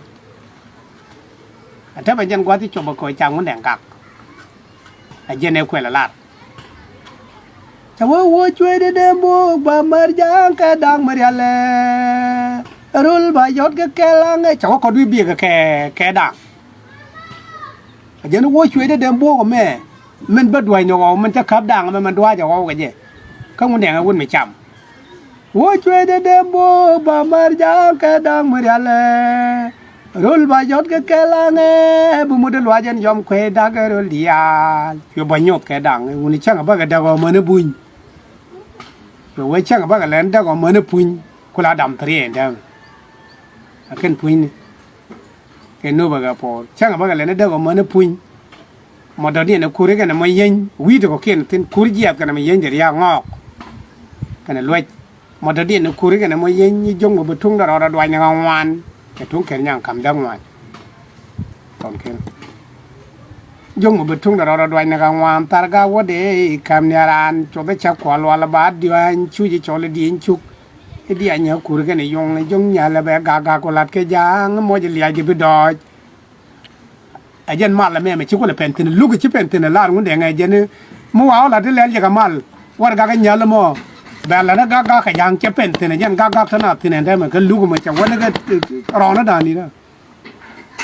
Ɛ täämɛ jɛn gua̱th i̱ cop ɛ kɛ ɣöö ca ŋun dɛŋ gak. Ɛ jɛn ɛ kuɛl ɛ lar. Cɛ wä wä cuee dee dee mbok ba mär ja̱a̱ŋ kɛ da̱ŋ mi rialɛ. Röl ba yɔt kɛ kɛl aŋɛ cɛ wä kɔt wi̱i̱ biɛkɛ kɛ kɛ da̱ŋ. Ɛ jɛn wä cuee dee dee mbok ɛmɛ. Min bä duäc ni ɣɔw min cä käp da̱a̱ŋ ɛmɛ min dua̱a̱c ɛ ɣɔw kɛ jɛ. Kä ŋun dɛŋ ɛ wut mi cam. Wä cuee dee dee mbok ba mär ja̱a̱ŋ kɛ da̱a̱ŋ mi rialɛ. Röl ba jɔt kɛ kɛl aŋɛ bi mut dee luac ɛn yɔm kuee da̱k ɛ röl diaal. Cuɛ bä nyoth kɛ da̱a̱ŋ ɛ wun cäŋ ɛ bäkɛ däk ɣɔw män ɛ buny. Cuɛ wee cäŋ ɛ bäkɛ lɛn däk ɣɔw män ɛ puny ku la dam thiriɛ ɛn däŋ. Ɛ kɛn punyni. Kɛ nööbä kɛ puɔ̱ɔ̱r cäŋ bä kɛ lɛn däk ɔ män i̱ puny. Mɔ dɔ̱diɛn ɛ kur i̱ kɛn ɛ mɔ yieny wi̱i̱ ti kɔ̱kiɛn thi̱n kur jiɛth kɛn ɛ mɔ yieny dee ria̱a̱k ŋɔɔk. Kɛn ɛ luɛc mɔ dɔ̱diɛn ɛ kur i̱ kɛn ɛ mɔ yieny i̱ jo̱ŋ mɔ bi tuŋ dɛ rɔɔdɛ duany ni ŋa ŋuan. Kɛ tuŋ kɛn nyaŋ ka̱m däk ŋuan. Tɔn kɛn jo̱ŋ mɔ bi tuŋ dɛ rɔɔdɛ duany ni ŋa ŋuan thar gak wädɛ i̱ ka̱m ni a raan cuɔth i̱ cä kuɔl lual ba diɔ̱a̱ny cuc i̱ cɔl i̱ dieny cuk. I̱ diac nyä kur kɛn i̱ yɔŋ i̱ jo̱ŋ nyälɛ bɛ gak gak ku lat kɛ ja̱a̱ŋ i̱ muɔc i̱ liac di bi dɔɔc. Ɛ jɛn mal ɛmɛ mɛ ci kulɛ pɛn thi̱n luk ci pɛn thi̱n lar ŋun dɛŋ ɛ jɛn i̱ mi wa wä lat i̱ lɛl jɛ kɛ mal. Warɛgak i̱ nyäl ɛmɔ bɛ lat i̱ gak gak kɛ ja̱a̱ŋ cɛ pɛn thi̱n ɛ jɛn gak gak tɛn a thi̱n ɛn dɛmɛ kɛ luk ɛmɔ cɛ wän i̱ kɛ rɔɔn i̱ da̱a̱n ni̱n ɛ.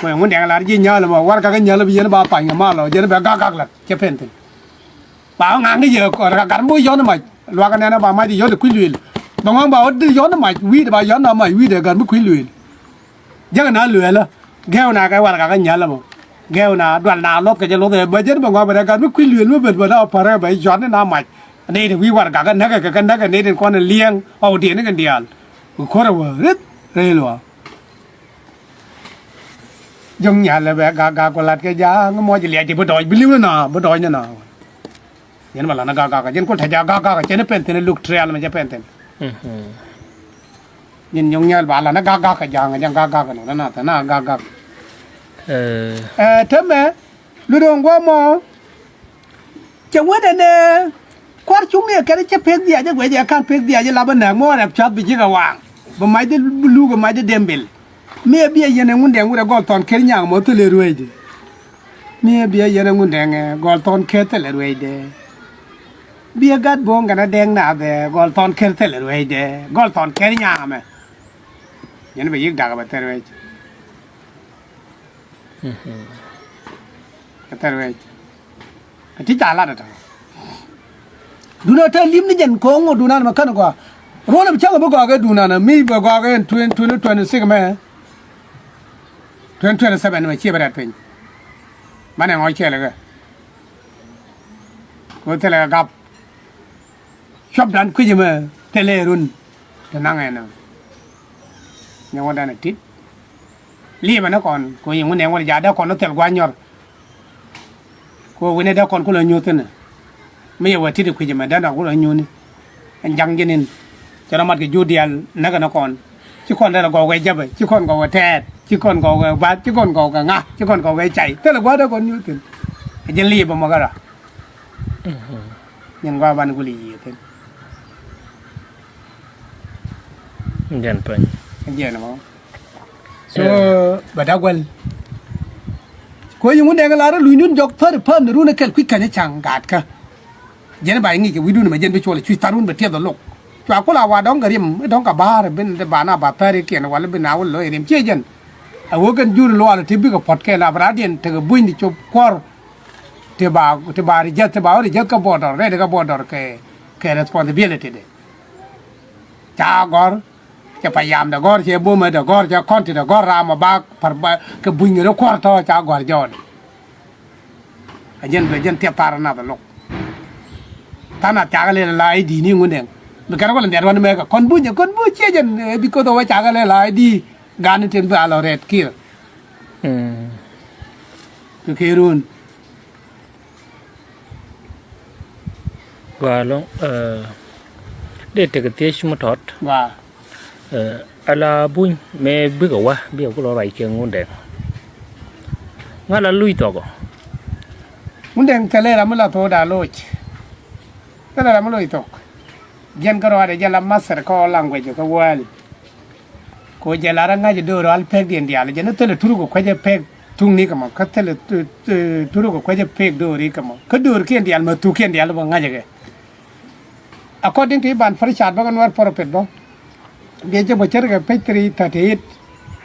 Kuɛ ŋun dɛŋ lar ji̱ nyäl ɛmɔ warɛgak i̱ nyäl bi yɛn ba pany kɛ mal ɔ jɛn i̱ bɛ gak gak lat cɛ pɛn thi̱n. Ba ɣä ŋa̱ŋ ni yɛ kɔn gat mi wä yɔn mac luak nɛn ba mac yɔn kui̱ luil. Bɛ ŋɔ̱a̱ŋ ba wä di yɔ̱n mac wi̱i̱dɛ, ba yɔ̱n na mac wi̱i̱dɛ, gat mi kui̱ lueel. Jäk na lueelä. Gɛ̈ɛ̈u na kɛ warɛgak kä nyal ɛmɔ. Gɛ̈ɛ̈u na dual na luɔth kɛ jɛ luɔth ɛ bä jɛn bɛ ŋɔak bɛ rɛ gat mi kui̱ lueel mi ben bä na pärɛ bɛ cuat ni na mac. Nɛy ti wi̱i̱ warɛgak kä näkɛ kɛ kɛ näkɛ nɛy tin kɔn in liɛŋ ɣɔw diɛn ni kɛn diaal. Kɛ kuäärɛ wä rith rɛy luaak. Jɔ̱ŋ nyal ɛ bɛ gak gak ku lat kɛ ja̱a̱ŋ mɔc liac ti bi dɔɔc bi li̱w ni na bi dɔɔc ni na. Yɛn bɛ lan ɛ gak gak kɛ jɛn kul te ja̱a̱ŋ gak gak kɛ cɛn ɛ pɛn thi̱n ɛ luk trial mɛ cɛ pɛn thi̱n. Nyin nyɔŋ nyɛl ba lan a gak gak kɛ ja̱a̱ŋ, ja̱a̱ŋ gak gak kɛ nɔ na tɛ na gak gak. Ɛ tämɛ lut ɣän guɔ mɔ. Cɛ wet ɛn ɛ kua̱r cuŋni ɛ kɛn cɛ pek dhiac ɛ guɛc ɛ ka̱n pek dhiac ɛ lap ɛ nääk mɔ rɛp cuath bi cikɛ waaŋ. Bi mac di luk ɛ mac di dembel. Mi ɛ bi ɛ yɛn ɛ ŋun dɛŋ wut ɛ gɔl thɔn ker nyaŋ mɔ thilɛ rueecdɛ. Mi ɛ bi ɛ yɛn ɛ ŋun dɛŋ ɛ gɔl thɔn ker thilɛ rueecdɛ. Bi ɛ gat bo̱o̱ŋ kɛn ɛ dɛŋ naath ɛ gɔl thɔn ker thilɛ rueecdɛ gɔl thɔn ker nyaŋ mɛ. Yɛn bɛ yik dak bɛ thil ruec. Bɛ thil ruec. Kɛ ti ca lat ɛ tɔ̱. Duundɛ te lim ni jɛn ko̱o̱ŋ ŋot duundɛ mɛ kän gɔaa. Ruɔl bɛ cäŋ bä gɔaa kɛ duundɛ mi bɛ gɔaa kɛ twenty twenty six mɛ. Twenty twenty seven mɛ ciɛ bɛ rɛt piny. Banɛ ŋɔc kɛɛl kɛ. Kɛ thilɛ kɛ gap. Cuɔpdan kui̱c ɛmɛ thilɛ run. Te naŋ ɛn ɛ nyɛ ŋuɔ̱tdan ɛ tit. Li̱i̱mɛ ni kɔn kɛ ɣöö yɛ ŋun ɛ ŋuɔ̱t jaat dee kɔn ni thil gua̱a̱c nyɔr. Kɛ ɣöö wi̱nɛ dee kɔn kulɛ nyuth thi̱n ɛ. Mi yɛ wä tit ɛ kui̱c ɛmɛ dee nɔ kulɛ nyuthni. Ɛn ja̱ŋ ji̱n in cɛ rɔ mat kɛ juut diaal näkɛ ni kɔn. Ci kɔn derɛ gɔw kɛ jäpɛ, ci kɔn gɔw kɛ tɛɛt, ci kɔn gɔw kɛ bath, ci kɔn gɔw kɛ ŋa̱, ci kɔn gɔw kɛ cay. Thilɛ gua̱a̱th dee kɔn nyuth thi̱n. Ɛ ji̱n li̱i̱pɛ mɔ kärɔa. Nyin gɔaa ban guli yiëë thi̱n. Jɛn pɛny. Jɛn mɔ. So bɛ da̱k guäl. Kuɛ yi ŋun dɛŋ lar luny dun jɔk thäri päm ni run kɛl kui̱ käny ca̱ŋ gaatkä. Jɛn ba iŋic kɛ wi̱dun mɛ jɛn bi cuɔl cui̱ tharun bɛ tiɛth ɛ lok. Cua kula wa dɔ̱ŋ kɛ riɛm dɔ̱ŋ kɛ ba̱a̱r bin ba na ba thäri kiɛn wala bin a wä lo̱c riɛm ciɛ jɛn. A wä kɛn jur lual ti bikɛ puɔ̱t kɛ la bɛ radiɛn tekɛ bunyni cop kuɔr. Ti ba ti ba ri jäth ti ba wä ri jäth kä border rɛd kä border kɛ kɛ responsibility de. Ca gɔ̱r cɛ payam de gɔ̱r cɛ bomɛ de gɔ̱r cɛ kɔnti de gɔ̱r ram ɔ ba par ba kɛ buny ri kuɔr tɔ ca gɔ̱r jɔɔd. A jɛn bɛ jɛn tiɛp thar nath lok. Than a thiakä lel la I D ni ŋun dɛŋ bi kɛn kɔl in dhiat wan mɛ kɛ kɔn buny kɔn buny ciɛ jɛn because of wä cakä lel la I D. Gan tin bɛ a lɔ rɛt kir. Kɛ kɛ run. Gɔaa ɛlɔ̱ŋ. Dee tekɛ thiec mi tɔt. Gɔaa. Ala buny mëë bikɛ wä bikɛ kulɔ ruac kɛ ŋun dɛŋ. Ŋa la luc thɔkɔ? Ŋun dɛŋ thilɛ ram mi la thok da loc. Thilɛ ram mi loc thok. Jɛn kä ruaadɛ jɛ la master kä language kä wäl. Ko jɛ lar a ŋa̱c do̱r al pek diɛn diaal jɛ ni thilɛ turuk kuecɛ pek thuk ni kɛ mɔ kä thilɛ turuk kuecɛ pek do̱r i̱ kɛ mɔ kä do̱r kiɛn diaal mɛ thuk kiɛn diaal bä ŋa̱c kɛ. According to Iban Pritchard bä kɛ Nuɛr prophet bä. Biɛ jɛ bä cär kɛ page three thirty eight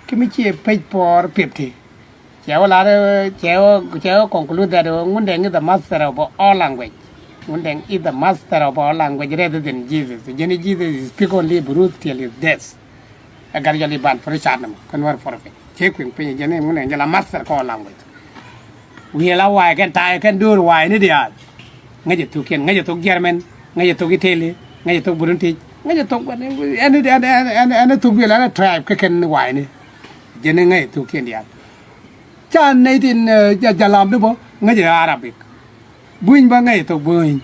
ki mi ciɛ page four fifty. Cɛ wä lar cɛ wä cɛ wä conclude that Ŋundɛŋ is the master of all language. Ŋundɛŋ is the master of all language rather than Jesus. Jɛn Jesus speak only Hebrew till his death. Ɛ gat jɔl i̱ ban Pritchard nɔmɔ kä Nuɛr prophet. Cɛ kui̱ŋ piny jɛn i̱ Ŋundɛŋ jɛ la master kɛ all language. Wi̱i̱ la wa̱a̱ kɛn ta̱a̱ kɛn do̱r wa̱a̱ ni diaal. Ŋäcɛ thuk kiɛn, ŋäcɛ thuk German, ŋäcɛ thuk Italy, ŋäcɛ thuk British, ŋäcɛ thuk ɛn ɛn ɛn ɛn thuk duël ɛn ɛ tribe kä kɛn wa̱a̱ ni. Jɛn i̱ ŋäcɛ thuk kiɛn diaal. Ca nɛy tin jalam di bä ŋäcɛ Arabic. Buny bä ŋäcɛ thok buny.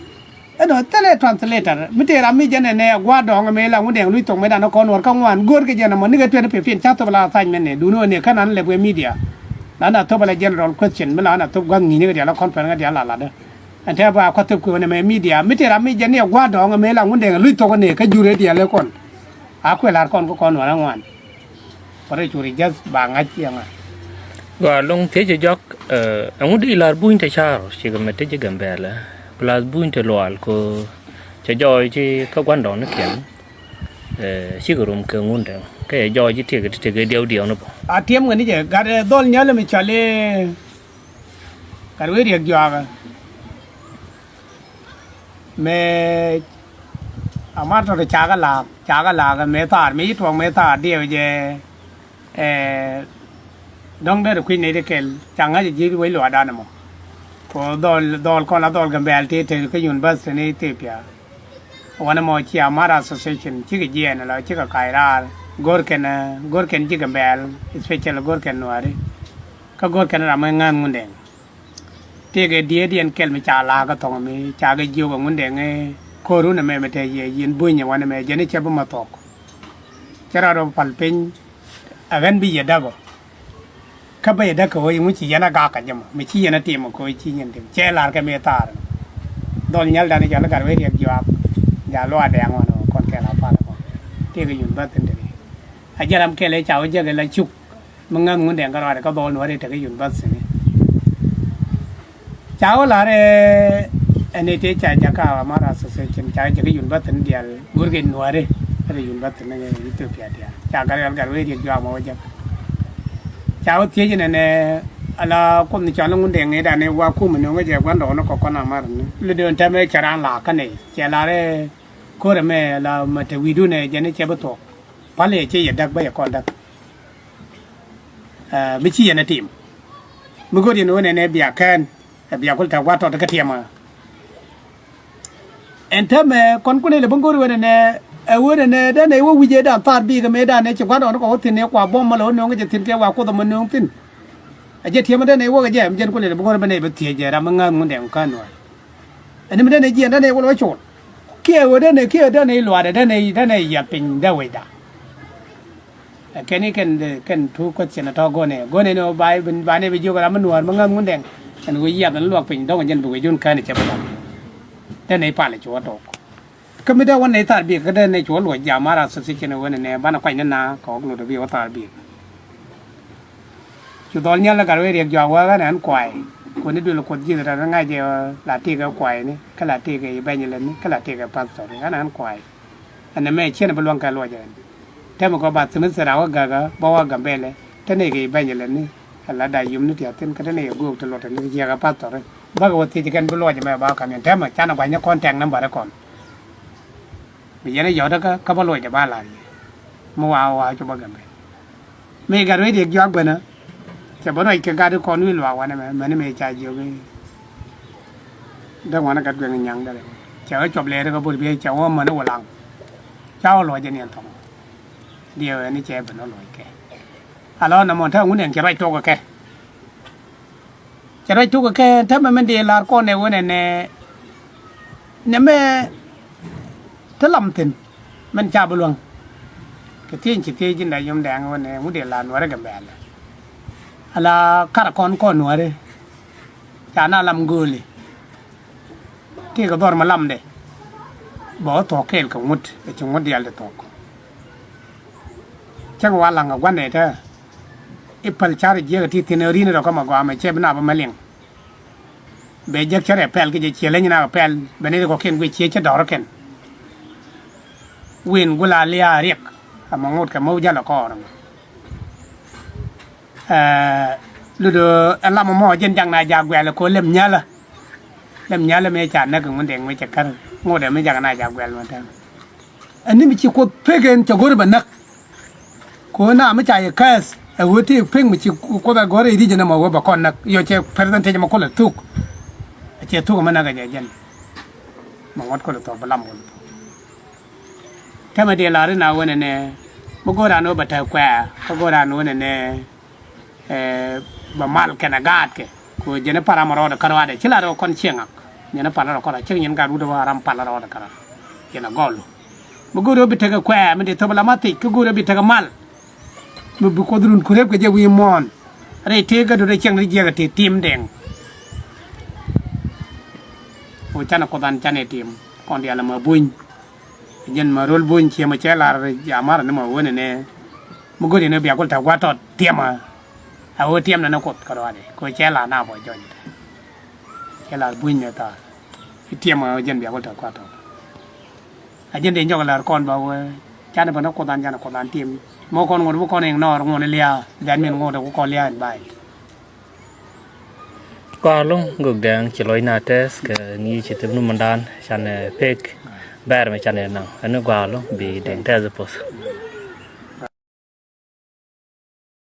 Ɛnɔ thilɛ translator mi tëë ram mi jɛn ɛnɛ gua̱a̱r dɔ̱ŋ ɛmɛ la Ŋundɛŋ luc thok mëëdan ɛ kɔn wär kä ŋuan go̱o̱r kɛ jɛn ɛmɔ nikɛ twenty fifteen ca thop la assignment nɛ duuni ɣän ɛ kän an lɛp wee media. La na thop ala general question mi la ɣän a thop gua̱th ŋi̱i̱ni kɛ diaal ɛ conference kɛ diaal la latdä. Ɛn tɛ ba kua̱th thop kuëë wän ɛmɛ media mi tëë ram mi jɛn ni ɛ gua̱a̱r dɔ̱ŋ ɛmɛ la Ŋundɛŋ luc thok ɛnɛ kä jur ɛ diaal ɛ kɔn. A kuɛ la̱r kɔn kä kɔn wän ɛ ŋuan. Kɔrɛ curi jath ba ŋa̱c yɛ ŋa̱c. Gɔaa loŋ thiecä jɔk. Ɛŋu di lar buny te car cikɛ mɛ te ci Gambɛlɛ plus buny te lual ko cɛ jɔɔc ci kä gua̱ndɔɔŋ ni kiɛn. Cikɛ rum kɛ Ŋundɛŋ kɛ jɔɔc ci tiek ti tiek diɛw diɛw ni bɔ. A tiɛm kɛ ni jɛ gat dhɔl nyalɛ mi cɔl i̱ gat wee riɛk jɔakä. Mɛ Amar tɔt cakɛ la̱a̱k, cakɛ la̱a̱k ɛ mëë thaar, mëë ci tuɔɔk mëë thaar diɛw jɛ. Ɛ, dɔ̱ŋ derɛ kui̱c nɛy ti kɛl ca ŋa̱c ɛ ji̱ wec luaakdan ɛmɔ. Kɛ dhɔl, dhɔl kɔn la dhɔl Gambɛl ti te kä university ni Ethiopia. Wanɛ mɔ ci Amara Association cikɛ jiɛɛn ala cikɛ kac raar. Go̱rkɛn, go̱rkɛn ji̱ Gambɛl, especially go̱rkɛn Nuääri. Kä go̱rkɛn ram mi ŋäth Ŋundɛŋ. Tëëkɛ diëëdiɛn kɛl mi ca la̱a̱k kä thɔŋ mi ca kɛ jiök ɛ Ŋundɛŋ ɛ ko̱r wun ɛmɛ mi te yɛ yin buny ɛ wanɛ mɛ jɛn i̱ cɛ bi ma thuɔ̱k. Cä rɔɔdɛ pal piny ɛ ɣän bi yɛ däk ɔ. Kä bä yɛ däk kɛ ɣöö iŋu ci yɛn a gak kɛ jɛ mɔ mi ci yɛn a tim ɔ kɛ ɣöö ci yɛn tim cɛ la̱r kɛ mi thaar. Dhɔl nyɛldan i̱ cɔl i̱ gat wee riɛk juaak. Ja luaak dɛɛŋ ɣɔn ɔ kɔn kɛl a pal ɛ kɔn. Tëëkɛ yun bä thi̱n te ri a jɛ ram kɛl ɛ ca wä jek ɛ la cuk. Mi ŋäth Ŋundɛŋ kärɔaadɛ kä dhɔl Nuääri tekä university ni. Ca wä la̱r ɛ ɛn ɛ tëë ca jakä Amara Association ca jakä university ni diaal go̱rkɛ Nuääri ɛ university ni Ethiopia diaal ca gat gat wee riɛk juaak mɔ wä jek. Ca wä thiec inɛnɛ ala Kuoth ni cɔl ni Ŋundɛŋ ëëdan ɛ wa kum ni no̱o̱ŋ kä jɛ gua̱ndɔɔŋ ni kɔk kɔn Amara ni. Lö dee ɛn tɛmɛ cɛ raan la̱a̱k kä nɛy cɛ la̱r ɛ ko̱r ɛmɛ la mɛ te wi̱i̱dun ɛ jɛn ɛ cɛ bi thuɔ̱k. Pal yɛ cɛ yɛ däk bä yɛ kɔn däk. Ɛ, mi ci yɛn ɛ tim. Mi go̱o̱r yɛn ɣöö nɛnɛ bia kɛn ɛ bia kul tɛk gua̱a̱th tɔt kä tiɛmä. Ɛn täämɛ kɔn kun ilɛ bi go̱o̱r ɣöö nɛnɛ ɛ ɣöö nɛnɛ dee nɛy wä wi̱c ëëdan thaar bi̱i̱kɛ mëëdan ɛ ci gua̱a̱th tɔt ni kɔk wä thi̱n ɛ kua buɔ̱m mɛ lɛ wä nööŋ kä jɛ thi̱n kɛ wa Kuoth ɛmɛ nööŋ thi̱n. Ɛ jɛ tiɛmä dee nɛy wä kɛ jɛ ɛm jɛn kun ilɛ bi go̱o̱r ɣöö bi nɛy bi thiec jɛ ram mi ŋäth Ŋundɛŋ kä Nuäär. Ɛn mi dee nɛy jiɛn dee nɛy wä lɛ wä col. Kiɛ ɣöö dee nɛy kiɛ dee nɛy luaadɛ dee nɛy dee nɛy yiath piny dee wecda. Ɛ kɛn i̱ kɛn, kɛn two question ɛ tɔ̱ go̱nɛ. Go̱nɛ ni ɣöö ba, ba nɛy bi jiök ram mi Nuäär mi ŋäth Ŋundɛŋ. Ɛn ɣöö yiath ɛn luak piny dɔ̱ŋ jɛn bi wecdun kään ɛ cɛ bi la̱t. Dee nɛy pal ɛ ci wä tok. Kä mi dee wä nɛy thaar bi̱i̱k kä dee nɛy ci wä luɔc jam Amara Association ɛ wen ɛnɛ banɛ kuany ni na kɛ ɣɔk lot ɛ bi wä thaar bi̱i̱k. Cu dhɔl nyal ɛ gat wee riɛk juak wee ɣän ɛn kuay. Kuäär ni duël Kuɔth ji̱th ɛ tɔ̱ ŋa̱c ɛ la tëëkɛ kuay ni kä la tëëkɛ i̱ bɛny ilɛ ni kä la tëëkɛ pastor ɣän ɛn kuay. Ɛn ɛmɛ ciɛn bi luäŋ kɛ luɔc ɛn. Tɛmɛ kɔ ba thi̱n thil rak wä gäkä bä wä Gambɛlɛ te nɛy kɛ i̱ bɛny ilɛ ni. Ɛ la da yum ni tiath thi̱n kä te nɛy ɛ göök ti luɔt ɛn ni jiɛkɛ pastor. Bäkɛ wä thiec kɛn bi luɔc ɛmɛ ba ka̱m yɛn tɛmɛ canɛ gua̱ny ni kɔn tɛŋ nambärä kɔn. Bi yɛn i̱ yɔ̱t kä kä bä luɔcdɛ ba la̱r yɛ. Mi wa wa cu bä Gambɛl. Mi gat wec riɛk juak bänä. Cɛ bä ruac kɛ gat i̱ kɔn wi̱i̱ luaak wanɛ mɛ mäni mëë ca jiök i̱. Däk wanɛ gat guɛŋ nyaŋ dɛrɛ. Cɛ wä cuɔp lɛɛri kä bur biɛ cɛ wä mäni wä laŋ. Ca wä luɔc jɛ niɛn thɔŋ. Diɛw ɛn i̱ cɛ ben wä luɔc kɛ. A lɔ nɔmɔ te ŋun ɛn cɛ ruac tok kɛ. Cɛ ruac tok kɛ täämɛ min dee la̱r kɔn ɛ wen ɛnɛ. Nɛmɛ te lam thi̱n min ca bi luäŋ. Kɛ thiec ci thiec ji̱n da yom dɛŋ wen ɛ ŋut dee la̱r Nuäärä Gambɛlɛ. Ala kar kɔn kɔn Nuäärä. Ca na lam gööli. Tëëkɛ dhɔr mi lamdɛ. Bɛ wä thuɔ̱k kɛɛl kɛ ŋut ɛ ci ŋut diaal ti thuɔ̱k. Cäŋ wa laŋ ɛ gua̱n ɛ te. I̱ päl car jiäk ɛ ti thi̱n ɛ ri̱n rɔ kä ma gɔaa mɛ cɛ bi na bä mɛ liŋ. Bɛ jek cä rɛ pɛl kä jɛ ciɛ leny na kɛ pɛl bɛ ni ri kɔkiɛn guic ciɛ cä dɔ̱r kɛn. Win gula lia̱a̱ riɛk ama ŋot kɛ mä wä jal ɛ kɔɔr ɛmɛ. Ɛ, lut ɛ lam ɛmɔ jɛn jak na jak guɛl ɛ ko̱ lɛm nyalä. Lɛm nyalä mëë ca näk ɛ ŋun dɛŋ mëë cɛ kär ŋot ɛ mi jak na jak guɛl mɛ tɛm. Ɛn ni mi ci Kuoth pek ɛn cɛ go̱r bɛ näk. Kɛ ɣöö na mi ca yɛ kɛɛth ɛ ɣöö ti pek mi ci Kuoth ɛ gɔ̱r ɛ ri̱c ɛn ɛmɔ ɣöö bɛ kɔn näk yɔ cɛ percentage mɛ kulɛ thuk. Ɛ cɛ thuk ɛmɛ näk ɛ jɛ jɛn. Mɛ ŋuɔ̱t kulɛ thok bi lam kulɛ thok. Tɛmɛ dee lar in a wen ɛnɛ mi go̱o̱r an ɣöö bɛ tɛk kuɛ̈ɛ̈ kä go̱o̱r an wen ɛnɛ. Ɛ, bɛ mal kɛnɛ gaatkɛ. Ku jɛn i̱ pa̱r ram rɔɔdɛ kärɔaadɛ ci la rɔ kɔn cieŋ ŋak. Jɛn i̱ pa̱r rɔɔdɛ kärɔaadɛ cieŋ nyin gat wut i̱ ram pa̱r rɔɔdɛ kärɔaadɛ. Yɛn a gɔl. Mi go̱o̱r i̱ bi tekɛ kuɛɛ mi dee thop la ma thiec kä go̱o̱r i̱ bi tekɛ mal. Mi bi Kuoth run ku rep kɛ jɛ wi̱i̱ muɔ̱ɔ̱n. Rɛy tëëk kä dut rɛy cieŋ ri jiɛk ɛ tëë tim dɛŋ. Ku canɛ Kuoth an canɛ tim kɔn diaal ɛmɛ buny. Jɛn ma rol buny ciɛ ma cɛ lar ja mar ni ma wen ni. Mi go̱o̱r yɛn bia gol ta gua tɔt tiɛma. A wee tiɛm na ni Kuoth kärɔaadɛ kɛ cɛ la na bɔ jɔny. Cɛ la buny ni thaar. Tiɛma jɛn bia gol ta gua tɔt. A jɛn dee jɔk lar kɔn ba wee. Canɛ bä ni Kuoth an canɛ Kuoth an tiɛm. Mɔ kɔn ŋuɔt bi kɔn iŋ nɔɔr ŋuɔt liaa. That mean ŋuɔt ku kɔn liaa in ba̱a̱c. Kɔaar lo̱ŋ gök dɛŋ ci lɔc na tɛth kɛ ŋi̱i̱c ci thim numundan canɛ pek. Bɛr mi can yɛ naŋ ɛn ni gua̱a̱ lo̱ŋ bi deŋ tɛth poth.